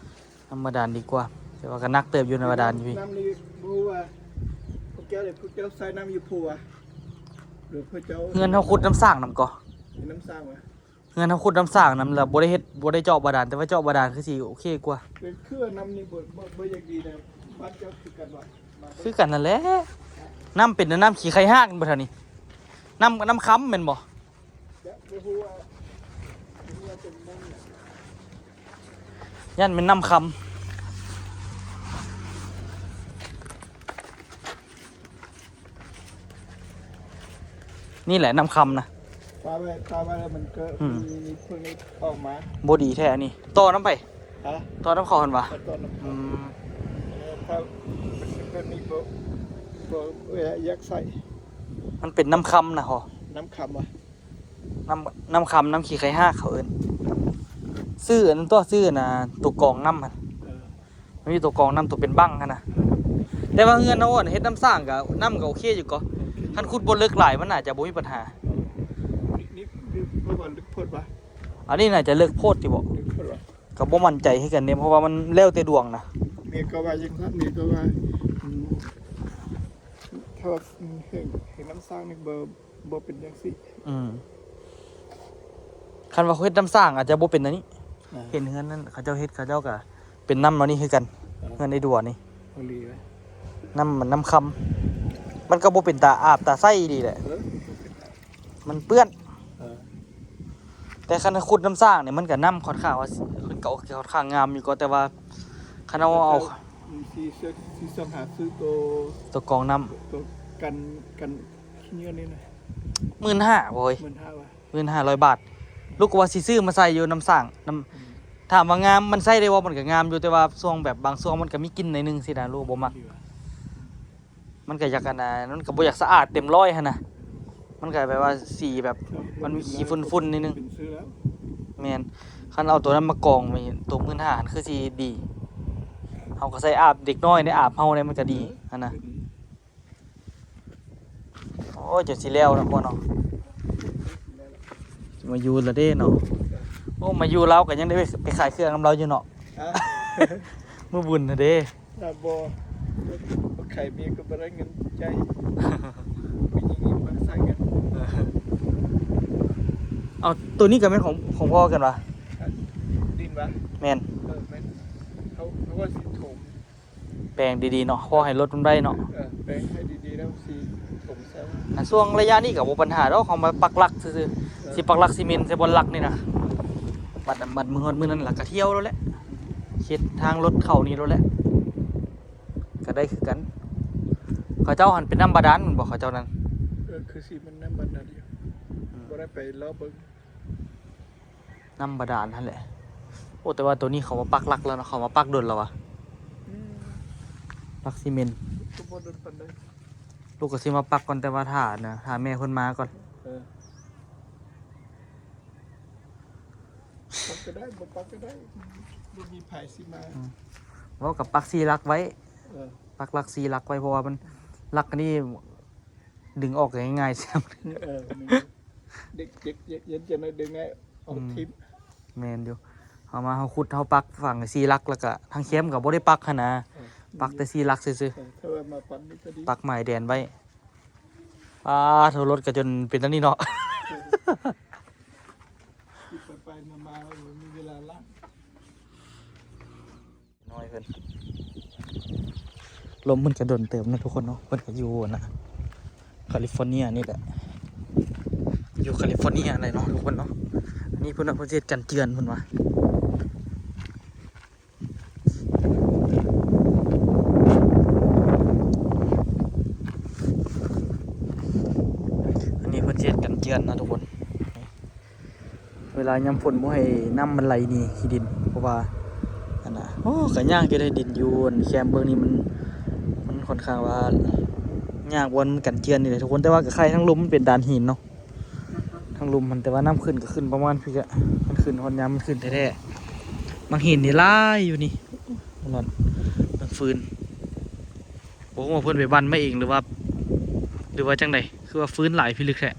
ທຳມະດານດີກວ່າ ແຕ່ວ່າກໍໜັກເຕີບຢູ່ໃນບາດານຢູ່ພີ້. ນ້ຳນີ້ບໍ່ຮູ້ວ່າພວກເຈົ້າ ພວກເຈົ້າໃຊ້ນ້ຳຢູ່ພູຫວາ ຫຼືພວກເຈົ້າ ເຮືອນເຮົາຂຸດນ້ຳສ້າງນຳກໍ ເປັນນ້ຳສ້າງຫວາ? ເຮືອນເຮົາຂຸດນ້ຳສ້າງນຳ ແລ້ວບໍ່ໄດ້ເຮັດ ບໍ່ໄດ້ເຈາະບາດານ ແຕ່ວ່າເຈາະບາດານຄືຊິໂອເຄກວ່າ. ເປັນເຂື່ອນ ນ້ຳນີ້ບໍ່ ບໍ່ ບໍ່ຢາກດີນະ. ບ້ານເຈົ້າຄືກັນຫວາ? ບ້ານ ຄືກັນນັ້ນແຫຼະ. ນ້ຳເປັນແນວນ້ຳຂີ້ໄຄຮາກບໍ່ ແຖວນີ້ ນ້ຳ ນ້ຳຄຳແມ່ນບໍ່? ຈະບໍ່ຮູ້ວ່າ ບໍ່ຮູ້ວ່າເປັນນ້ຳຫຍັງ. ຢ້ານແມ່ນນ້ຳຄຳ. ນີ້ແຫຼະນ້ຳຄຳນະ. ປາໄວ້ ປາໄວ້ແລ້ວມັນກໍ ອືມ ມີ ມີພວກນີ້ອອກມາ. ບໍ່ດີແທ້ອັນນີ້. ຕໍ່ນຳໃຜ? ຮະ? ຕໍ່ນຳເຂົາຫັ້ນຫວາ? ເອີ ຕໍ່ນຳເຂົາ. ອືມ ເອີ ຖ້າແບບນີ້ບໍ່ ບໍ່ ບໍ່ຢາກໃຊ້. ມັນເປັນນ້ຳຄຳນະ ເຮົາ ນ້ຳຄຳຫວາ? ນ້ຳ ນ້ຳຄຳ ນ້ຳຂີ້ໄຄຮາກເຂົາເອີ້ນ. ຊື່ອັນນັ້ນຕົວະ ຊື່ອັນນ່າ ຕົວກອງນ້ຳຫັ້ນ. ເອີ ມັນມີຕົວກອງນ້ຳ ຕົວເປັນບັ້ງຫັ້ນນະ. ແຕ່ວ່າເຮືອນເຮົາອັນເຮັດນ້ຳສ້າງກະ ນ້ຳກະໂອເຄຢູ່ກໍ. ໂອເຄ ຄັນຂຸດບໍ່ເລິກຫຼາຍມັນໜ້າຈະບໍ່ມີບັນຫາ. ນີ້ ນີ້ ນີ້ເພາະວ່າເລິກໂພດຫວາ? ອັນນີ້ໜ້າຈະເລິກໂພດຕິບໍ? ເລິກໂພດຫວາ? ກະບໍ່ໝັ້ນໃຈຄືກັນເດ້ ເພາະວ່າມັນແລ້ວແຕ່ດວງນະ. ເມຍກໍວ່າຈັ່ງຊັ້ນ ເມຍກໍວ່າ ອືມ ຖ້າວ່າ ອືມ ເຮັດ ເຮັດນ້ຳສ້າງນີ້ບໍ່ ບໍ່ເປັນຈັ່ງຊີ້. ອືມ ຄັນວ່າເຮັດນ້ຳສ້າງອາດຈະບໍ່ເປັນອັນນີ້. ອ່າ ເຫັນເຮືອນນັ້ນເຂົາເຈົ້າເຮັດ ເຂົາເຈົ້າກະເປັນນ້ຳແນວນີ້ຄືກັນ. ອ່າ ເຮືອນໄອ້ດັວນີ້ ອີ່ຫຼີເວີຍ. ນ້ຳມັນນ້ຳຄຳ ມັນກໍບໍ່ເປັນຕາອາບຕາໃຊ້ອີ່ຫຼີແຫຼະ. ເອີ ມັນເປື້ອນ. ເອີ ແຕ່ຄັນຂຸດນ້ຳສ້າງນີ້ ມັນກໍນ້ຳຂ້ອນຂ້າງວ່າ ມັນກໍ ກໍຂ້ອນຂ້າງງາມຢູ່ກໍ ແຕ່ວ່າຄັນເຮົາເອົາ ແລ້ວກໍ ອືມ ຊິ ຊິຊອກຫາຊື້ໂຕ ໂຕກອງນ້ຳ ໂຕກັນ ກັນຂີ້ເຫຍື້ອນີ້ນະ. ໝື່ນຫ້າ ໂອ້ຍ ໝື່ນຫ້າຫວາ? ໝື່ນຫ້າຮ້ອຍບາດ. ລູກກໍວ່າຊິຊື້ມາໃສ່ຢູ່ນ້ຳສ້າງ ນ້ຳ ອືມ ຖາມວ່າງາມ ມັນໃຊ້ໄດ້ບໍ່? ມັນກໍງາມຢູ່ ແຕ່ວ່າຊ່ວງແບບບາງຊ່ວງມັນກໍມີກິ່ນໜ້ອຍໜຶ່ງຊີ້ນະ ລູກບໍ່ມັກ. ມັນກໍຢາກ ອັນນ່າ ມັນກໍບໍ່ຢາກສະອາດເຕັມຮ້ອຍຫັ້ນນະ. ມັນກໍແບບວ່າສີແບບ ມັນມີຂີ້ຝຸ່ນໆ ນິດໜຶ່ງ. ແມ່ນ ຄັນເອົາໂຕນັ້ນມາກອງ ໂຕໝື່ນຫ້າຫັ້ນຄືຊິດີ. ເຮົາກໍໃສ່ອາບເດັກນ້ອຍໄດ້ ອາບເຮົາໄດ້ ມັນກໍດີຫັ້ນນະ. ໂອ້ຍ ຈົນຊິແລ້ວເນາະ ພໍ່ເນາະ. ມາຢູ່ລະເດ້ເນາະ. ໂອ້ ມາຢູ່ລາວກໍຍັງໄດ້ໄປ ໄປຂາຍເຄື່ອງນຳລາວຢູ່ເນາະ. ຮະ? ມື້ບຸນນະເດ້. ລາວບໍ່ ບໍ່ຂາຍເມຍກໍບໍ່ໄດ້ເງິນຈ່າຍ. ຜູ້ຍິງນີ້ມັກໃຊ້ເງິນ. ເອົາ ໂຕນີ້ກໍແມ່ນຂອງ ຂອງພໍ່ກັນຫວາ? ດິນຫວາ? ແມ່ນ. ເອີ ແມ່ນ. ເຮົາ ເຮົາວ່າຊິຖົມ ແປງດີໆເນາະ ພໍໃຫ້ລົດມັນໄດ້ເນາະ. ເອີ ແປງໃຫ້ດີໆແລ້ວຊິຖົມໃສ່. ອ່າ ຊ່ວງໄລຍະນີ້ກໍບໍ່ປັນຫາດອກ ເຮົາມາປັກຫຼັກຊື່ໆ. ເອີ ຊິປັກຫຼັກຊີເມັນໃສ່ບ່ອນຫຼັກນີ້ນະ. ບັດ ບັດມື້ຮອດມື້ນັ້ນລະກໍທ່ຽວໂລດແຫຼະ ເຮັດທາງລົດເຂົ້ານີ້ໂລດແຫຼະ ກໍໄດ້ຄືກັນ. ເຂົາເຈົ້າຫັ້ນເປັນນ້ຳບາດານແມ່ນບໍ່ ເຂົາເຈົ້ານັ້ນ? ເອີ ຄືຊິແມ່ນນ້ຳບາດານຢູ່. ອືມ ບໍ່ໄດ້ໄປເລາະເບິ່ງ. ນ້ຳບາດານຫັ້ນແຫຼະ. ໂອ້ ແຕ່ວ່າໂຕນີ້ເຂົາມາປັກຫຼັກແລ້ວເນາະ ເຂົາມາປັກດົນແລ້ວວະ. ອືມ ຫຼັກຊີເມັນ ກໍບໍ່ດົນປານໃດ. ລູກກໍຊິມາປັກກ່ອນ ແຕ່ວ່າຖ້ານະ ຖ້າແມ່ເພິ່ນມາກ່ອນ. ເອີ ປັກກໍໄດ້ ບໍ່ປັກກໍໄດ້ ບໍ່ມີໃຜຊິມາ. ອືມ ເວົ້າກັບປັກສີ່ຫຼັກໄວ້. ເອີ ປັກຫຼັກສີ່ຫຼັກໄວ້ ເພາະວ່າມັນ ຫຼັກອັນນີ້ດຶງອອກກໍງ່າຍໆ. ເອີ ແມ່ນ. ເດັກ ເດັກ ເຢັນ ເຢັນ ເຢັນໜ້ອຍດຶງໄດ້ ເອົາ ອືມ ຖິ້ມ ແມ່ນຢູ່. ເຮົາມາ ເຮົາຂຸດ ເຮົາປັກຝັງສີ່ຫຼັກ ແລ້ວກະທາງແຄມກໍບໍ່ໄດ້ປັກຫັ້ນນະ ເອີ ປັກແຕ່ສີ່ຫຼັກຊື່ໆ ເອີ ຖ້າວ່າມາປັນນີ້ກໍດີ ປັກໝາຍແດນໄວ້. ອາ ໂທ ລົດກໍຈົນເປັນອັນນີ້ເນາະ ເອີ ໄປໆມາໆ ບໍ່ມີເວລາລ້າງ. ນ້ອຍເພິ່ນ ລົມເພິ່ນກະດົນເຕີບເນາະທຸກຄົນເນາະ. ເພິ່ນກະຢູ່ຫັ້ນນະ ຄາລິຟໍເນຍນີ້ແຫຼະ ຢູ່ຄາລິຟໍເນຍແຫຼະເນາະທຸກຄົນເນາະ. ອັນນີ້ເພິ່ນວ່າເພິ່ນຊິເຮັດກັນເຈື່ອນເພິ່ນວ່າ ອັນນີ້ເພິ່ນຊິເຮັດກັນເຈື່ອນເນາະທຸກຄົນ. ເວລາຍາມຝົນບໍ່ໃຫ້ນ້ຳມັນໄຫຼໜີຂີ້ດິນ ເພາະວ່າ ອັນນະ ໂອ້ ກະຍາກຢູ່ເດ້ ດິນຢູ່ແຄມເບື້ອງນີ້ ມັນ ມັນຂ້ອນຂ້າງວ່າຍາກ ບ່ອນມັນກັນເຈື່ອນນີ້ແຫຼະທຸກຄົນ. ແຕ່ວ່າກະໄຄທາງລຸ່ມມັນເປັນດານຫີນເນາະ ທາງລຸ່ມມັນ ແຕ່ວ່ານ້ຳຂຶ້ນກະຂຶ້ນປະມານພີ້ແຫຼະ ມັນຂຶ້ນຮອດຍາມມັນຂຶ້ນແທ້ໆ. ບັກຫີນນີ້ຫຼາຍຢູ່ນີ້ ໂອ້ ຮ້ອນ ເບິ່ງຟືນ ບໍ່ຮູ້ວ່າເພິ່ນໄປບັ້ນມາເອງ ຫຼືວ່າ ຫຼືວ່າຈັ່ງໃດ ຄືວ່າຟືນຫຼາຍພິລຶກແທ້.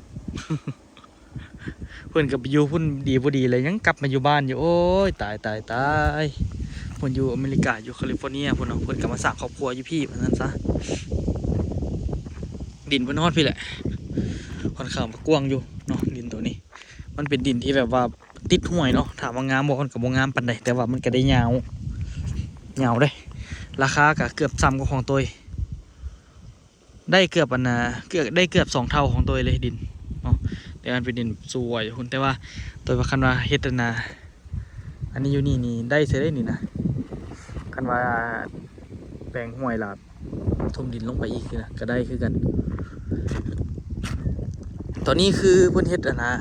ເພິ່ນກໍໄປຢູ່ພຸ້ນດີບໍ່ດີແລ້ວ ຍັງກັບມາຢູ່ບ້ານຢູ່. ໂອ້ຍ ຕາຍ ຕາຍ ຕາຍ ເພິ່ນຢູ່ອາເມລິກາ ຢູ່ຄາລິຟໍເນຍພຸ້ນເນາະ. ເພິ່ນກໍມາສ້າງຄອບຄົວຢູ່ພີ້ ວ່າຊັ້ນຊະ. ດິນເພິ່ນຮອດພີ້ແຫຼະ ຂ້ອນຂ້າງວ່າກວ້າງຢູ່ເນາະ ດິນໂຕນີ້. ມັນເປັນດິນທີ່ແບບວ່າຕິດຫ້ວຍເນາະ. ຖາມວ່າງາມບໍ່? ມັນກໍບໍ່ງາມປານໃດ ແຕ່ວ່າມັນກໍໄດ້ຍາວ ຍາວເດ້. ລາຄາກໍເກືອບສ່ຳກັບຂອງໂຕຍ ໄດ້ເກືອບ ອັນນະ ເກືອບ ໄດ້ເກືອບສອງເທົ່າຂອງໂຕຍເລີຍດິນເນາະ. ແຕ່ມັນເປັນດິນສວຍພຸ້ນ ແຕ່ວ່າໂຕຍວ່າຄັນວ່າເຮັດ ອັນນະ ອັນນີ້ຢູ່ນີ້ນີ້ໄດ້ເສຍເດ້ນີ້ນະ. ຄັນວ່າແປງຫ້ວຍລະຖົມດິນລົງໄປອີກນີ້ນະ ກະໄດ້ຄືກັນ. ຕອນນີ້ຄືເພິ່ນເຮັດ ອັນນະ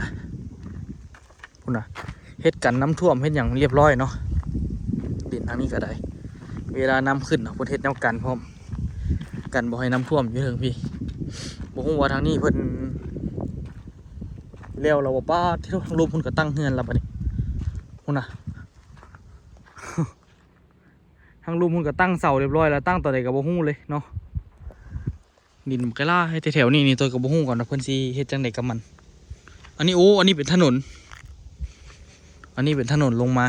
ພຸ້ນນະ ເຮັດກັນນ້ຳຖ້ວມເຮັດຫຍັງລຽບລ້ອຍເນາະ. ດິນທາງນີ້ກໍໄດ້ ເວລານ້ຳຂຶ້ນເນາະ ເພິ່ນເຮັດແນວກັນພ້ອມ ກັນບໍ່ໃຫ້ນ້ຳຖ້ວມຢູ່ເທິງພີ້. ບໍ່ຮູ້ວ່າທາງນີ້ເພິ່ນແລ້ວລະບໍ່. ປາດ ທາງລຸ່ມພຸ້ນກໍຕັ້ງເຮືອນລະບາດນີ້ ພຸ້ນນະ ທາງລຸ່ມພຸ້ນກໍຕັ້ງເສົາລຽບລ້ອຍລະ ຕັ້ງຕອນໃດກໍບໍ່ຮູ້ເລີຍເນາະ. ດິນມັນກໍຫຼາຍແຖວໆນີ້ນີ້ ໂຕຍກໍບໍ່ຮູ້ຄືກັນວ່າເພິ່ນຊິເຮັດຈັ່ງໃດກັບມັນ. ອັນນີ້ ໂອ້ ອັນນີ້ເປັນຖະໜົນ ອັນນີ້ເປັນຖະໜົນລົງມາ.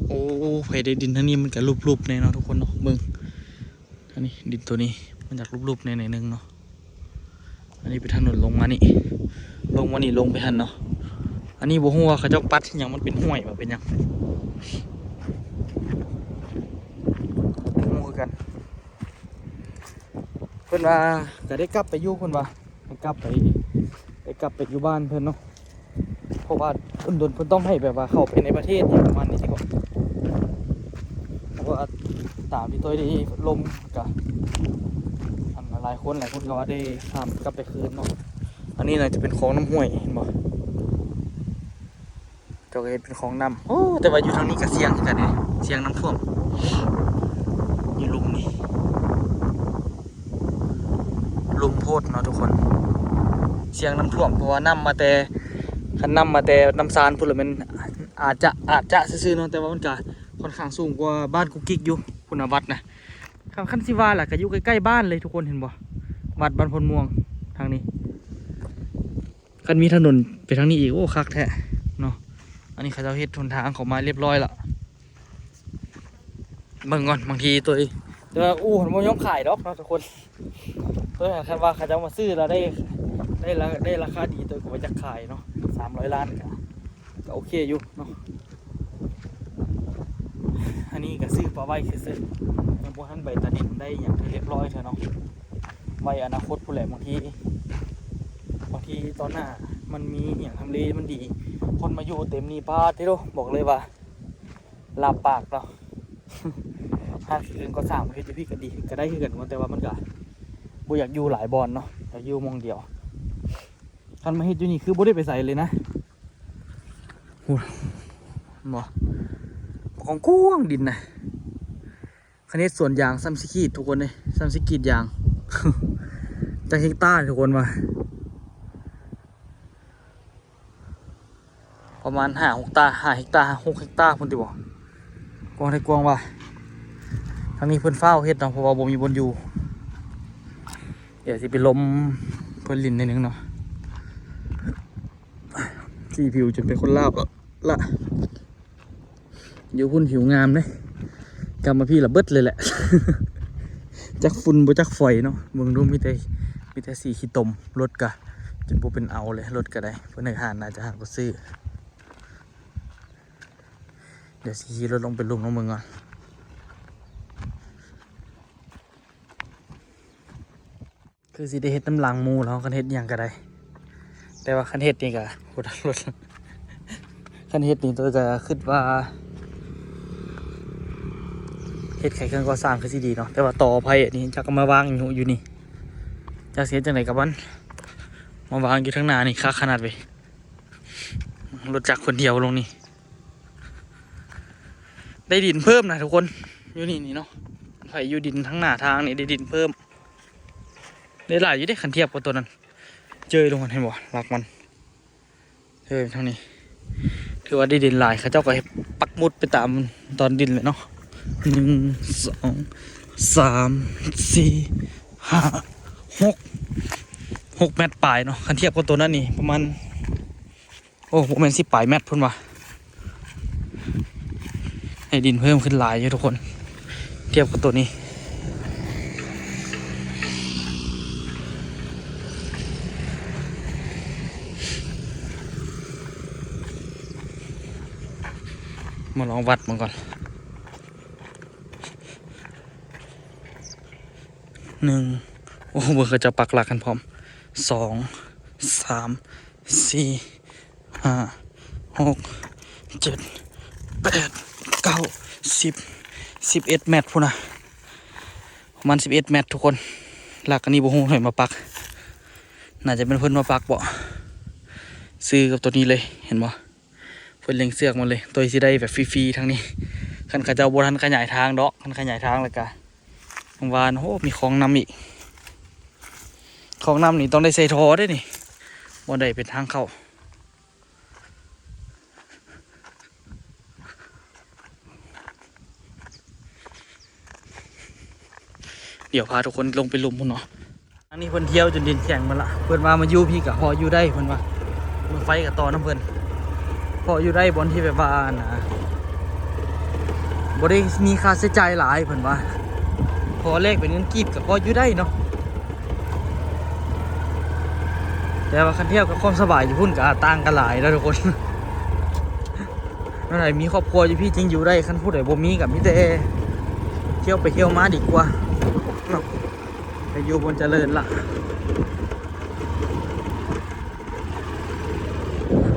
ໂອ້ ໃຜໄດ້ ດິນທາງນີ້ມັນກໍຫຼຸບໆແດ່ເນາະທຸກຄົນເນາະ. ເບິ່ງ ອັນນີ້ດິນໂຕນີ້ມັນຢາກຫຼຸບໆແດ່ໜ້ອຍໜຶ່ງເນາະ. ອັນນີ້ເປັນຖະໜົນລົງມານີ້ ລົງມານີ້ ລົງໄປຫັ້ນເນາະ. ອັນນີ້ບໍ່ຮູ້ວ່າເຂົາເຈົ້າປັດຫຍັງ ມັນເປັນຫ້ວຍບໍ່ ເປັນຫຍັງ ບໍ່ຮູ້ຄືກັນ. ເພິ່ນວ່າກໍໄດ້ກັບໄປຢູ່ ເພິ່ນວ່າໄດ້ກັບໄປ ໄດ້ກັບໄປຢູ່ບ້ານເພິ່ນເນາະ. ເພາະວ່າດົນໆເພິ່ນຕ້ອງໃຫ້ແບບວ່າເຂົ້າໄປໃນປະເທດຫຍັງປະມານນີ້ຊິບໍ ເພາະວ່າຕາມທີ່ໂຕຍໄດ້ລົມກະ ອັນ ຫຼາຍຄົນ ຫຼາຍຄົນກໍວ່າໄດ້ຂ້າມກັບໄປຄືນເນາະ. ອັນນີ້ໜ້າຈະເປັນຄອງນ້ຳຫ້ວຍ ເຫັນບໍ່ ເຈົ້າກໍເຮັດເປັນຄອງນ້ຳ. ໂອ້ ແຕ່ວ່າຢູ່ທາງນີ້ກໍສ່ຽງຄືກັນເດ້ ສ່ຽງນ້ຳຖ້ວມ ຢູ່ລຸ່ມນີ້. ລຸ່ມໂພດເນາະທຸກຄົນ ສ່ຽງນ້ຳຖ້ວມ ເພາະວ່ານ້ຳມາແຕ່ ຄັນນ້ຳມາແຕ່ນ້ຳຊານພຸ້ນລະແມ່ນອາດຈະ ອາດຈະຊື່ໆເນາະ. ແຕ່ວ່າມັນກະຂ້ອນຂ້າງສູງກວ່າບ້ານກຸກກິກຢູ່ພຸ້ນນະ ວັດນະ. ຄັນ ຄັນຊິວ່າລະກະຢູ່ໃກ້ໆບ້ານເລີຍທຸກຄົນ ເຫັນບໍ່ ວັດບ້ານໂພນມ່ວງທາງນີ້. ຄັນມີຖະໜົນໄປທາງນີ້ອີກ ໂອ້ ຄັກແທ້ເນາະ. ອັນນີ້ເຂົາເຈົ້າເຮັດຫົນທາງເຂົ້າມາລຽບລ້ອຍລະ. ເບິ່ງກ່ອນ ບາງທີໂຕຍ ແຕ່ວ່າອູ່ຫັ້ນບໍ່ຍອມຂາຍດອກເນາະທຸກຄົນ. ໂຕຍ ຄັນວ່າເຂົາເຈົ້າມາຊື້ລະໄດ້ ໄດ້ລາ ໄດ້ລາຄາດີ ໂຕຍກໍບໍ່ຢາກຂາຍເນາະ. ສາມຮ້ອຍລ້ານກະ ກະໂອເຄຢູ່ເນາະ. ອັນນີ້ກະຊື້ປະໄວ້ຊື່ໆ ຍັງບໍ່ທັນໄປຕາດິນໄດ້ຫຍັງໃຫ້ລຽບລ້ອຍເທື່ອເນາະ. ໄວ້ອະນາຄົດພຸ້ນແຫຼະ ບາງທີ ບາງທີຕອນໜ້າມັນມີຫຍັງ ທຳເລມັນດີ ຄົນມາຢູ່ເຕັມນີ້ ປາດເທີໂດ ບອກເລີຍວ່າ ລາບປາກເນາະ. ຫາກຊິເປັນກໍ່ສ້າງເຮັດຢູ່ພີ້ກໍດີ ກໍໄດ້ຄືກັນ ແຕ່ວ່າມັນກະບໍ່ຢາກຢູ່ຫຼາຍບ່ອນເນາະ ຢາກຢູ່ໝ່ອງດຽວ. ຄັນມາເຮັດຢູ່ນີ້ຄືບໍ່ໄດ້ໄປໃສເລີຍນະ. ໂອ້ ບໍ່ ກວ້າງໆ ດິນນະ. ຄັນເຮັດສວນຢາງສ່ຳຊິກຣີດທຸກຄົນເອີຍ ສ່ຳຊິກຣີດຢາງ ຈັກເຮັກຕາທຸກຄົນວ່າ ປະມານຫ້າຫົກຕາ ຫ້າເຮັກຕາ ຫົກເຮັກຕາພຸ້ນຕິບໍ່ ກວ້າງແທ້ກວ້າງວ່າ. ທາງນີ້ເພິ່ນຟ້າວເຮັດເນາະ ເພາະວ່າບໍ່ມີບ່ອນຢູ່. ດຽວຊິໄປລົມເພິ່ນຫຼິ້ນໜ້ອຍໜຶ່ງເນາະ. ສີຜິວຈົນເປັນຄົນລາວລະ. ຢູ່ພຸ້ນຜິວງາມເດ້ ກັບມາພີ້ລະເບິດເລີຍແຫຼະ. ຈັກຝຸ່ນບໍ່ຈັກຝອຍເນາະ. ເບິ່ງດູ ມີແຕ່ ມີແຕ່ສີຂີ້ຕົມ. ລົດກະຈົນບໍ່ເປັນເອົາເລີຍ. ລົດກະໄດ້ ເພິ່ນໃຫ້ຮ້ານ ໜ້າຈະຮ້ານບໍ່ຊື້. ດຽວຊິຂີ່ລົດລົງໄປລຸ່ມນ້ອງເບິ່ງກ່ອນ. ຄືຊິໄດ້ເຮັດນຳຫຼັງໝູ່ແລ້ວ ຄັນເຮັດຫຍັງກະໄດ້. ແຕ່ວ່າຄັນເຮັດນີ້ກະ ໂອ້ ລົດ ຄັນເຮັດນີ້ໂຕຈະຄິດວ່າ ເຮັດຂາຍເຄື່ອງກໍ່ສ້າງຄືຊິດີເນາະ. ແຕ່ວ່າຕໍ່ໄພອັນນີ້ຈັກເອົາມາວາງຢູ່ ຢູ່ນີ້ ຈັກຊິເຮັດຈັ່ງໃດກັບມັນ. ມາວາງຢູ່ທາງໜ້ານີ້ຄັກຂະໜາດເວີຍ. ລົດຈັກຄົນດຽວລົງນີ້ ໄດ້ດິນເພີ່ມນະທຸກຄົນ. ຢູ່ນີ້ນີ້ເນາະ ໃຜຢູ່ດິນທາງໜ້າທາງນີ້ໄດ້ດິນເພີ່ມ ໄດ້ຫຼາຍຢູ່ເດ້ ຄັນທຽບກັບໂຕນັ້ນ. ເຈີຍລົງຫັ້ນ ເຫັນບໍ່ ຫຼັກມັນ. ເອີ ທາງນີ້ຖືວ່າໄດ້ດິນຫຼາຍ. ເຂົາເຈົ້າກໍເຮັດປັກໝຸດໄປຕາມຕອນດິນແຫຼະເນາະ. ໜຶ່ງ ສອງ ສາມ ສີ່ ຫ້າ ຫົກ ຫົກແມັດປາຍເນາະ. ຄັນທຽບກັບໂຕນັ້ນນີ້ປະມານ ໂອ້ ບໍ່ແມ່ນສິບປາຍແມັດພຸ້ນວ່າ. ໃຫ້ດິນເພີ່ມຂຶ້ນຫຼາຍຢູ່ທຸກຄົນ ທຽບກັບໂຕນີ້. ມາລອງວັດເບິ່ງກ່ອນ. ໜຶ່ງ ໂອ້ ເບິ່ງເຂົາເຈົ້າປັກຫຼັກກັນພ້ອມ. ສອງ ສາມ ສີ່ ຫ້າ ຫົກ ເຈັດ ແປດ ເກົ້າ ສິບ ສິບເອັດແມັດພຸ້ນນະ. ປະມານສິບເອັດແມັດທຸກຄົນ. ຫຼັກອັນນີ້ບໍ່ຮູ້ໃຜມາປັກ ໜ້າຈະເປັນເພິ່ນມາປັກເບາະ. ຊື່ກັບໂຕນີ້ເລີຍ ເຫັນບໍ່? ເພິ່ນເລັງເຊືອກມາເລີຍ. ໂຕຊິໄດ້ແບບຟຣີໆທາງນີ້ ຄັນເຂົາເຈົ້າບໍ່ທັນຂະຫຍາຍທາງດອກ. ຄັນຂະຫຍາຍທາງແລ້ວກະ ຫວ່າງວານ ໂອ້ ມີຄອງນ້ຳອີກ. ຄອງນ້ຳນີ້ຕ້ອງໄດ້ໃສ່ທໍ່ເດ້ນີ້ ບໍ່ໄດ້ເປັນທາງເຂົ້າ. ດຽວພາທຸກຄົນລົງໄປລຸ່ມພຸ້ນເນາະ. ອັນນີ້ເພິ່ນທຽວຈົນດິນແຂງໝົດລະ. ເພິ່ນວ່າມາຢູ່ພີ້ກະພໍຢູ່ໄດ້ ເພິ່ນວ່າ ລົດໄຟກະຕໍ່ນຳເພິ່ນ ພໍຢູ່ໄດ້ ບ່ອນທີ່ແບບວ່າ ອັນນ່າ ບໍ່ໄດ້ມີຄ່າໃຊ້ຈ່າຍຫຼາຍ ເພິ່ນວ່າ ພໍແລກເປັນເງິນກີບກະພໍຢູ່ໄດ້ເນາະ. ແຕ່ວ່າຄັນທຽບກັບຄວາມສະບາຍຢູ່ພຸ້ນກະຕ່າງກັນຫຼາຍເນາະທຸກຄົນ. ແນວໃດມີຄອບຄົວຢູ່ພີ້ຈຶ່ງຢູ່ໄດ້ ຄັນຜູ້ໃດບໍ່ມີກະມີແຕ່ທຽວໄປທຽວມາດີກວ່າເນາະ. ໄປຢູ່ບ່ອນຈະເລີນລະ.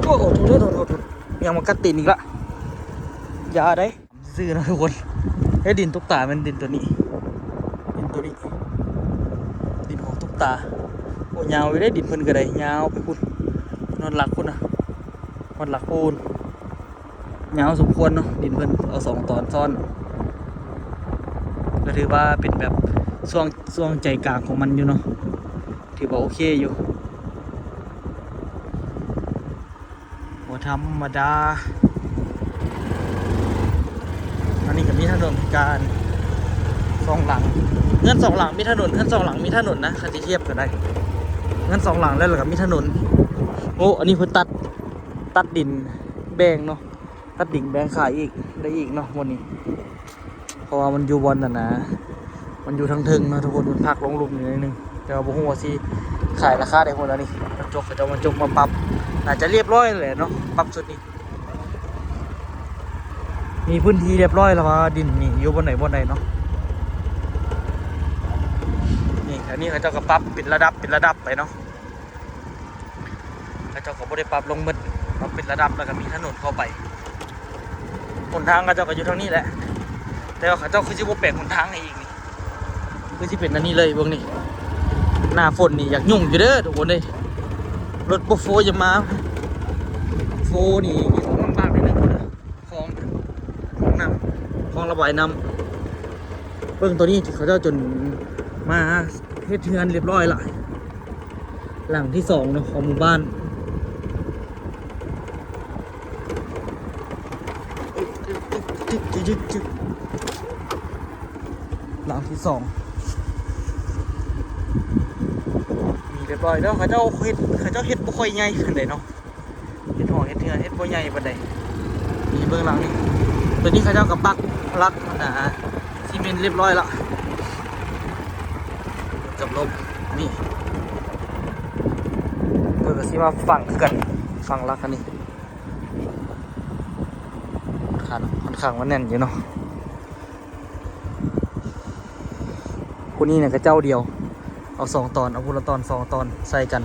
ໂອ້ໂຫ ໂທດໆ ຫຍັງມາກັດຕີນອີກລະ. ຢ່າໄດ໋ ຊື່ນະທຸກຄົນ. ເອີ ດິນຕຸກຕາແມ່ນດິນໂຕນີ້ ດິນໂຕນີ້ ດິນຂອງຕຸກຕາ. ໂອ້ ຍາວຢູ່ເດ້ ດິນເພິ່ນກະໄດ້ ຍາວໄປພຸ້ນ ຮອດຫຼັກພຸ້ນນະ ຮອດຫຼັກພຸ້ນ. ຍາວສົມຄວນເນາະ ດິນເພິ່ນເອົາສອງຕອນຊ້ອນ ກະຖືວ່າເປັນແບບຊ່ວງ ຊ່ວງໃຈກາງຂອງມັນຢູ່ເນາະ ຖືວ່າໂອເຄຢູ່ ບໍ່ທຳມະດາ. ອັນນີ້ກະມີຖະໜົນການສອງຫຼັງ ເຮືອນສອງຫຼັງມີຖະໜົນ ເຮືອນສອງຫຼັງມີຖະໜົນນະ ຄັນຊິທຽບກະໄດ້ ເຮືອນສອງຫຼັງແລ້ວ ແລ້ວກະມີຖະໜົນ. ໂອ້ ອັນນີ້ເພິ່ນຕັດ ຕັດດິນແບ່ງເນາະ ຕັດດິນແບ່ງຂາຍອີກ ໄດ້ອີກເນາະບ່ອນນີ້ ເພາະວ່າມັນຢູ່ບ່ອນນັ້ນນະ ມັນຢູ່ທາງເທິງເນາະທຸກຄົນ ມັນພັກລົງລຸ່ມນີ້ໜ້ອຍໜຶ່ງ. ແຕ່ວ່າບໍ່ຮູ້ວ່າຊິຂາຍລາຄາໃດພຸ້ນ. ອັນນີ້ກະຈົກ ເຂົາເຈົ້າມາຈົກມາປັບ ໜ້າຈະລຽບຮ້ອຍແຫຼະເນາະ ປັບຊຸດນີ້ ມີພື້ນທີ່ລຽບຮ້ອຍແລ້ວວ່າດິນນີ້ຢູ່ບ່ອນໃດບ່ອນໃດເນາະ. ນີ້ ອັນນີ້ເຂົາເຈົ້າກະປັບເປັນລະດັບ ເປັນລະດັບໄປເນາະ. ເຂົາເຈົ້າກະບໍ່ໄດ້ປັບລົງໝົດ ປັບເປັນລະດັບ ແລ້ວກະມີຖະໜົນເຂົ້າໄປ. ຫົນທາງເຂົາເຈົ້າກະຢູ່ທາງນີ້ແຫຼະ ແຕ່ວ່າເຂົາເຈົ້າຄືຊິບໍ່ແປງຫົນທາງໃຫ້ອີກນີ້ ຄືຊິເປັນອັນນີ້ເລີຍ. ເບິ່ງນີ້ ໜ້າຝົນນີ້ຢາກຫຍຸ້ງຢູ່ເດີທຸກຄົນເອີຍ ລົດບໍ່ໂຟຢ່າມາ ໂຟນີ້ລຳບາກໜ້ອຍໜຶ່ງເດີ. ຄອງ ຄອງນ້ຳ ຄອງລະບາຍນ້ຳ. ເບິ່ງໂຕນີ້ ເຂົາເຈົ້າຈົນມາເຮັດເຮືອນລຽບຮ້ອຍລະ ຫຼັງທີສອງເນາະ ຂອງໝູ່ບ້ານ. ຫຼັງທີສອງ ນີ້ລຽບຮ້ອຍເດີ. ເຂົາເຈົ້າເຮັດ ເຂົາເຈົ້າເຮັດບໍ່ຄ່ອຍໃຫຍ່ປານໃດເນາະ. ເຮັດຫໍເຮັດເຮືອນ ເຮັດບໍ່ໃຫຍ່ປານໃດ. ນີ້ເບິ່ງຫຼັງນີ້ ຕອນນີ້ເຂົາເຈົ້າກໍປັກຫຼັກ ອັນນ່າ ຊີເມັນຮຽບຮ້ອຍລະ ກັບລົບ. ນີ້ ເພິ່ນກໍຊິມາຝັງຄືກັນ ຝັງຫຼັກອັນນີ້ ຂ້ອນຂ້າງ ຂ້ອນຂ້າງວ່າແໜ້ນຢູ່ເນາະ. ຜູ້ນີ້ນະກະເຈົ້າດຽວ ເອົາສອງຕອນ ເອົາຜູ້ລະຕອນສອງຕອນໃສ່ກັນ.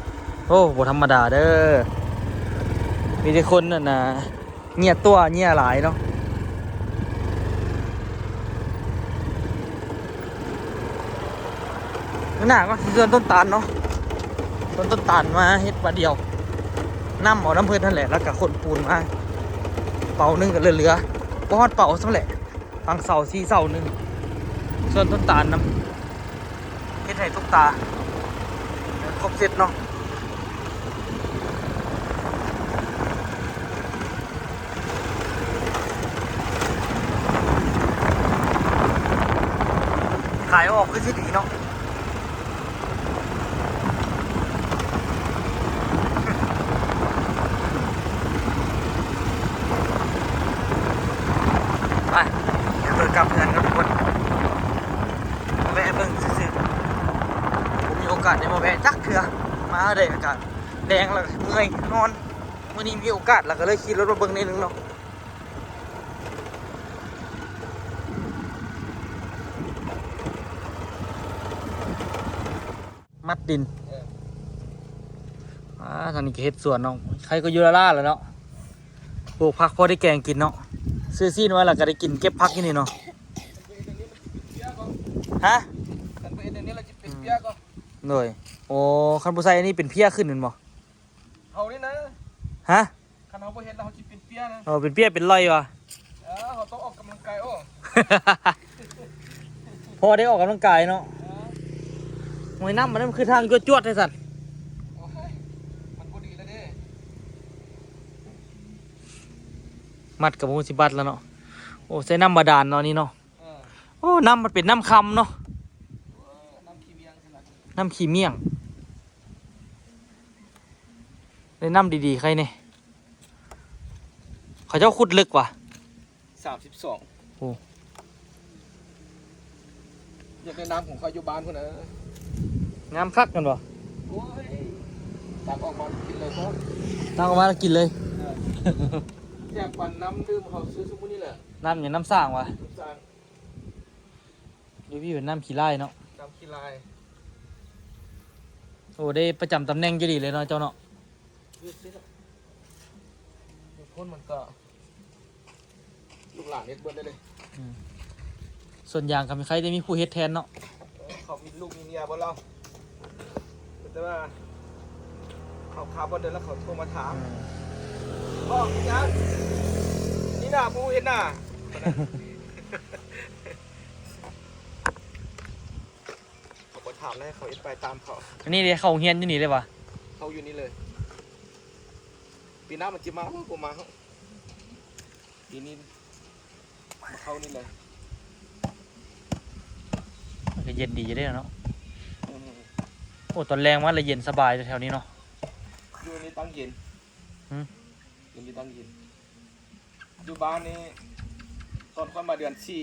ໂອ້ ບໍ່ທຳມະດາເດີ ມີແຕ່ຄົນ ອັນນ່າ ເຫຍຕົວະເຫຍຫຼາຍເນາະ. ໜ້າກໍຊິເຮືອນຕົ້ນຕານເນາະ ເຮືອນຕົ້ນຕານມາເຮັດບາດດຽວ ນຳເອົານຳເພິ່ນຫັ້ນແຫຼະ ແລ້ວກໍຂົນປູນມາ ເປົາໜຶ່ງກໍເຫຼືອໆ ບໍ່ຮອດເປົາຊ້ຳແຫຼະ. ຕັ້ງເສົາສີ່ເສົາໜຶ່ງ ສ່ວນຕົ້ນຕານນຳ ເຮັດໃຫ້ທຸກຕາ ຄົບເຊັດເນາະ. ຂາຍອອກຄືຊິດີເນາະ. ໄປ ດຽວເດີນກັບເຮືອນກັນທຸກຄົນ ມາແວະເບິ່ງຊື່ໆ ບໍ່ມີໂອກາດໄດ້ມາແວະຈັກເທື່ອ ມາໄດ້ອາກາດແດງແລ້ວເມື່ອຍນອນ. ມື້ນີ້ມີໂອກາດ ແລ້ວກໍເລີຍຂີ່ລົດມາເບິ່ງໜ້ອຍໜຶ່ງເນາະ. ມັດດິນ ເອີ ອ່າ ທາງນີ້ກໍເຮັດສວນເນາະ ໃຄກໍຢູ່ລ້າໆແລ້ວເນາະ ປູກຜັກພໍໄດ້ແກງກິນເນາະ. ຊື້ຊີ້ນໄວ້ແລ້ວກໍໄດ້ກິນ ເກັບຜັກຢູ່ນີ້ເນາະ. ຮະ? ຄັນບໍ່ເຮັດອັນນີ້ລະຊິເປັນເພຍກໍ ໂດຍ ໂອ້ ຄັນບໍ່ໃສ່ອັນນີ້ເປັນເພຍຂຶ້ນແມ່ນບໍ່? ເຮົານີ້ນະ ຮະ? ຄັນເຮົາບໍ່ເຮັດແລ້ວເຮົາຊິເປັນເພຍນະ. ເອີ ເປັນເພຍເປັນລ່ອຍຫວາ? ເອີ ເຮົາຕ້ອງອອກກຳລັງກາຍ ໂອ້ ພໍໄດ້ອອກກຳລັງກາຍເນາະ. ເອີ ໂອ້ຍ ນ້ຳມັນຄືທາງຈວດໆແທ້ຊັ້ນ. ໂອ້ຍ ມັນບໍ່ດີແລ້ວເດ້ ມັດກໍບໍ່ຮູ້ຊິບັດແລ້ວເນາະ. ໂອ້ ໃສ່ນ້ຳບາດານເນາະນີ້ເນາະ. ເອີ ໂອ້ ນ້ຳມັນເປັນນ້ຳຄຳເນາະ ນ້ຳຂີ້ໝ້ຽງ ໄດ້ນ້ຳດີໆ ໃຄແນ່. ເຂົາເຈົ້າຂຸດເລິກຫວາ? ສາມສິບສອງ ໂອ້ ຢາກໄດ້ນ້ຳຂອງຂ້ອຍຢູ່ບ້ານພຸ້ນນະ. ງາມຄັກແມ່ນບໍ່? ໂອ້ຍ ຕັກອອກມາກິນເລີຍ ຕັກອອກມາແລ້ວກິນເລີຍ. ເອີ ແຊບປານນ້ຳດື່ມເຮົາຊື້ຊຸມື້ນີ້ແຫຼະ. ນ້ຳຫຍັງ? ນ້ຳສ້າງຫວາ? ນ້ຳສ້າງ. ຢູ່ພີ້ເປັນນ້ຳຂີ້ລາຍເນາະ ນ້ຳຂີ້ລາຍ. ໂອ້ ໄດ້ປະຈຳຕຳແໜ່ງຢູ່ດີເລີຍເນາະເຈົ້າເນາະ. ຢູ່ຊີ້ລະ ຢູ່ພຸ້ນມັນກໍລູກຫຼານເຮັດເບິດເລີຍ. ອືມ ສ່ວນຢາງກໍມີ ໃຄໄດ້ມີຜູ້ເຮັດແທນເນາະ. ເອີ ເຂົາມີລູກມີເມຍເບິດແລ້ວ ແຕ່ວ່າເຂົາຄາບໍ່ໄດ້ແລ້ວເຂົາໂທມາຖາມ. ອືມ ບອກຫຍັງ ນີ້ໜ້າຜູ້ເຮັດໜ້າ. ເຂົາບໍ່ຖາມແລ້ວ ເຂົາເຮັດໄປຕາມເຂົາ. ອັນນີ້ເດ້ ເຂົ້າໂຮງຮຽນຢູ່ນີ້ເລີຍຫວາ? ເຂົ້າຢູ່ນີ້ເລີຍ. ປີໜ້າມັນຊິມາບໍ່ ບໍ່ມາ. ປີນີ້ມາເຂົ້ານີ້ເລີຍ. ມັນກໍເຢັນດີຢູ່ເດ້ເນາະ. ອືມ ໂອ້ ຕອນແລງມາລະເຢັນສະບາຍແຖວນີ້ເນາະ. ຢູ່ນີ້ຕັ້ງເຢັນ. ຫື? ຢູ່ນີ້ຕັ້ງເຢັນ. ຢູ່ບ້ານນີ້ ຕອນຂ້ອຍມາເດືອນສີ່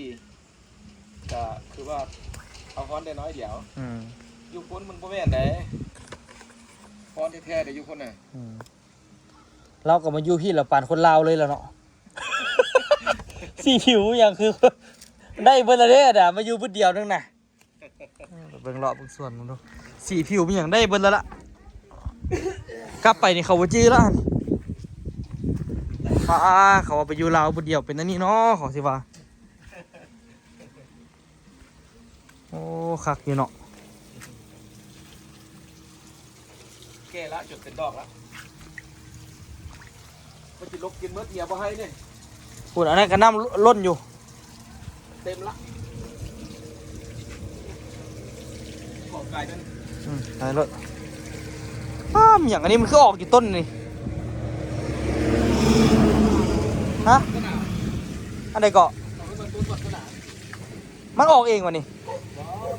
ກະຄືວ່າເອົາຮ້ອນໄດ້ໜ້ອຍດຽວ. ອືມ ຢູ່ພຸ້ນມັນບໍ່ແມ່ນໃດ ຮ້ອນແທ້ໆເດ້ຢູ່ພຸ້ນນະ. ອືມ ລາວກໍມາຢູ່ພີ້ລະປານຄົນລາວເລີຍລະເນາະ. ສີຜິວຫຍັງຄືໄດ້ເບິດລະເດ້ ມາຢູ່ພຸ້ນດຽວໜຶ່ງນະ. ເອີ ໄປເບິ່ງເລາະເບິ່ງສວນເບິ່ງດູ ສີຜິວມີຫຍັງໄດ້ເບິດແລ້ວລະ. ກັບໄປນີ້ເຂົາບໍ່ຈື່ລະຫັ້ນ. ປ້າ ເຂົາວ່າໄປຢູ່ລາວຜູ້ດຽວເປັນອັນນີ້ເນາະ ເຂົາຊິວ່າ. ໂອ້ ຄັກຢູ່ເນາະ. ແກ່ລະ ຈົນເປັນດອກລະ ມັນຊິລົກກິນໝົດ ເມຍບໍ່ໃຫ້ເດ້. ພຸ້ນ ອັນນັ້ນກໍນ້ຳລົ້ນຢູ່ ເຕັມລະ ຂໍກາຍເດີ. ອືມ ໄປໂລດ. ອ້າ ຫຍັງອັນນີ້ ມັນຄືອອກຢູ່ຕົ້ນນີ້ ຮະ? ອັນໃດເກາະ? ມັນອອກເອງວະນີ້? ບໍ່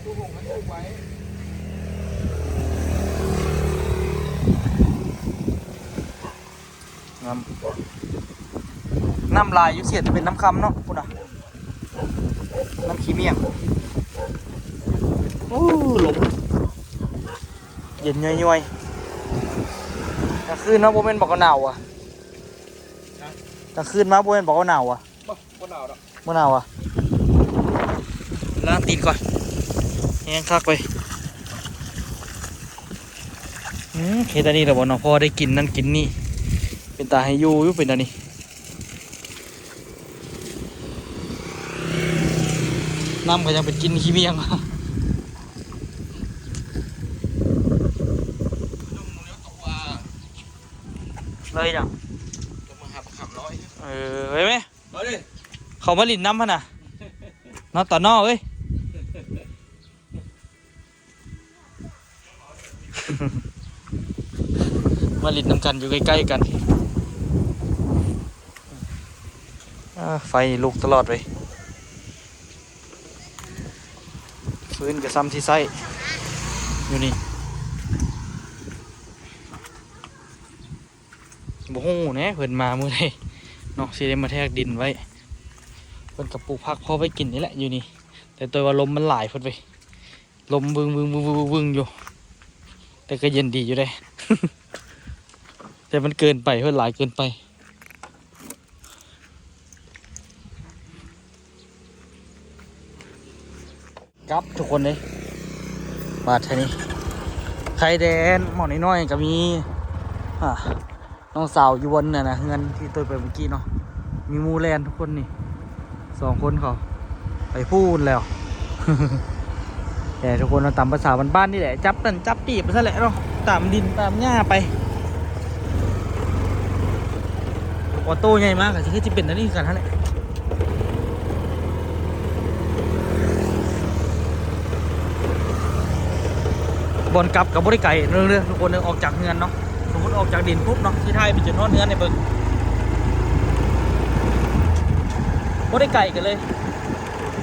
ຕູ້ຫົງມັນປູກໄວ້. ໂອ້ ນ້ຳ ນ້ຳຫຼາຍຢູ່ເສດ ແຕ່ເປັນນ້ຳຄຳເນາະ ພຸ້ນນະ ນ້ຳຂີ້ໝ້ຽງ. ໂອ້ ລົມເຢັນຍ້ອຍໆ. ກາງຄືນມາບໍ່ແມ່ນບັກວ່າໜາວຫວາ? ຮະ? ກາງຄືນມາບໍ່ແມ່ນບັກວ່າໜາວຫວາ? ບໍ່ ບໍ່ໜາວດອກ. ບໍ່ໜາວຫວາ? ລ້າງຕີນກ່ອນ ແຮງຄັກເວີຍ. ອືມ ເຮັດອັນນີ້ແລ້ວບໍ່ເນາະ? ພໍໄດ້ກິນນັ້ນກິນນີ້ ເປັນຕາໃຫ້ຢູ່ຢູ່ ເປັນອັນນີ້. ນ້ຳກໍຍັງເປັນກິ່ນຂີ້ໝ້ຽງ ເລີຍຫຍັງ? ເອີ ໄປແມະ ເຂົ້າມາຫຼິ້ນນຳຫັ້ນນະ ເນາະ ຕານ້ອງເອີຍ. ມາຫຼິ້ນນຳກັນ ຢູ່ໃກ້ໆກັນ. ອາ ໄຟນີ້ລຸກຕະຫຼອດເວີຍ. ຟືນກໍຊ່ຳຊິໃຊ້ຢູ່ນີ້. ບໍ່ຮູ້ແນ ເພິ່ນມາມື້ໃດເນາະ ຊິໄດ້ມາແທກດິນໄວ້. ເພິ່ນກໍປູກຜັກພໍໄວ້ກິນນີ້ແຫຼະຢູ່ນີ້ ແຕ່ຕົວວ່າລົມມັນຫຼາຍໂພດເວີຍ. ລົມວຶ່ງໆໆໆຢູ່ ແຕ່ກໍເຢັນດີຢູ່ເດ້ ແຕ່ມັນເກີນໄປ ເພິ່ນຫຼາຍເກີນໄປ. ກັບທຸກຄົນເດ້ ບາດເທື່ອນີ້ ໄຂ່ແດນໝໍ້ນ້ອຍໆ ກໍມີ ອາ ນ້ອງສາວຢູ່ບ່ອນນັ້ນນະ ເຮືອນທີ່ຕົວໄປເມື່ອກີ້ເນາະ ມີໝູ່ແລ່ນທຸກຄົນນີ້ ສອງຄົນເຂົາໄປພຸ້ນແລ້ວ. ແຕ່ທຸກຄົນເນາະ ຕາມພາສາບ້ານໆນີ້ແຫຼະ ຈັບນັ້ນຈັບນີ້ໄປຊັ້ນແຫຼະເນາະ ຕາມດິນຕາມຫຍ້າໄປ. ພໍໂຕໃຫຍ່ມາກໍຊິຄືຊິເປັນອັນນີ້ຄືກັນຫັ້ນແຫຼະ. ບ່ອນກັບກໍບໍ່ໄດ້ໄກເດີ້ ທຸກຄົນເດີ້ ອອກຈາກເຮືອນເນາະ ສົມມຸດອອກຈາກດິນປຸບເນາະ ຊິຖ່າຍໄປຈົນຮອດເຮືອນໃຫ້ເບິ່ງ ບໍ່ໄດ້ໄກກັນເລີຍ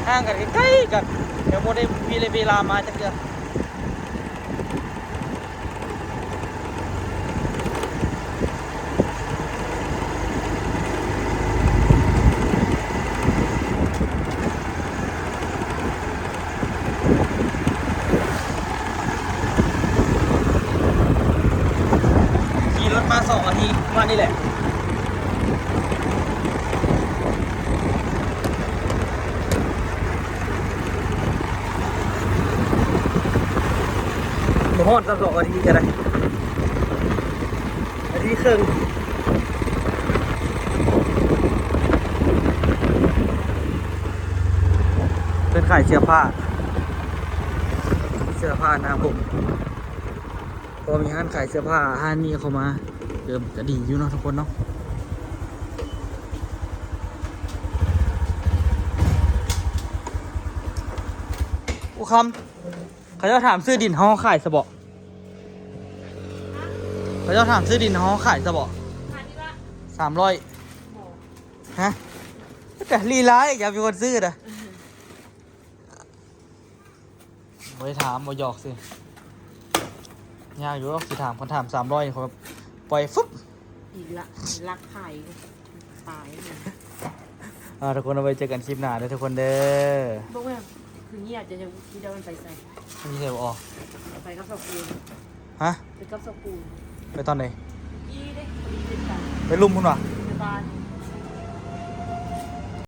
ຫ່າງກັນໃກ້ໆກັນ ແຕ່ບໍ່ໄດ້ມີເວລາມາຈັກເທື່ອ. ຂີ່ລົດມາສອງນາທີປະມານນີ້ແຫຼະ. ບໍ່ຮອດສາມສິບສອງນາທີກໍໄດ້ ນາທີເຄິ່ງ ເພິ່ນຂາຍເສື້ອຜ້າ ເສື້ອຜ້າໜ້າຜົມ ພໍມີຮ້ານຂາຍເສື້ອຜ້າຮ້ານນີ້ເຂົ້າມາ ເອີ ກໍດີຢູ່ເນາະທຸກຄົນເນາະ. ອຸຄຳ ເຂົາເຈົ້າຖາມຊື້ດິນເຮົາຂາຍຊະເບາະ? ເຂົາເຈົ້າຖາມຊື້ດິນເຮົາຂາຍຊະເບາະ? ສາມຮ້ອຍ ຮະ? ແຕ່ລີລາອີກ ຢາກມີຄົນຊື້ນະ. ບໍ່ໄດ້ຖາມ ບໍ່ ຢອກຊື່. ຍາກຢູ່ດອກຊິຖາມ ຄັນຖາມສາມຮ້ອຍນີ້ ຂ້ອຍປ່ອຍຟຶບ ອີກລະ ລັກຂາຍຕາຍ. ອ່າ ທຸກຄົນ ເອົາໄວ້ເຈີກັນຄລິບໜ້າເດີ້ ທຸກຄົນເດີ້. ບໍ່ແມ່ນ ຄືງຽບ ຈະ ຈະ ຈະມັນໄປໃສ? ມັນຊິໄປບໍ່ອອກ? ໄປກັບສາວປູນ. ຮະ? ໄປກັບສາວປູນ. ໄປຕອນໃດ? ກີ້ເດ້ ໄປຫຼິ້ນກັນ. ໄປລຸ່ມພຸ້ນຫວາ? ໄປບ້ານ.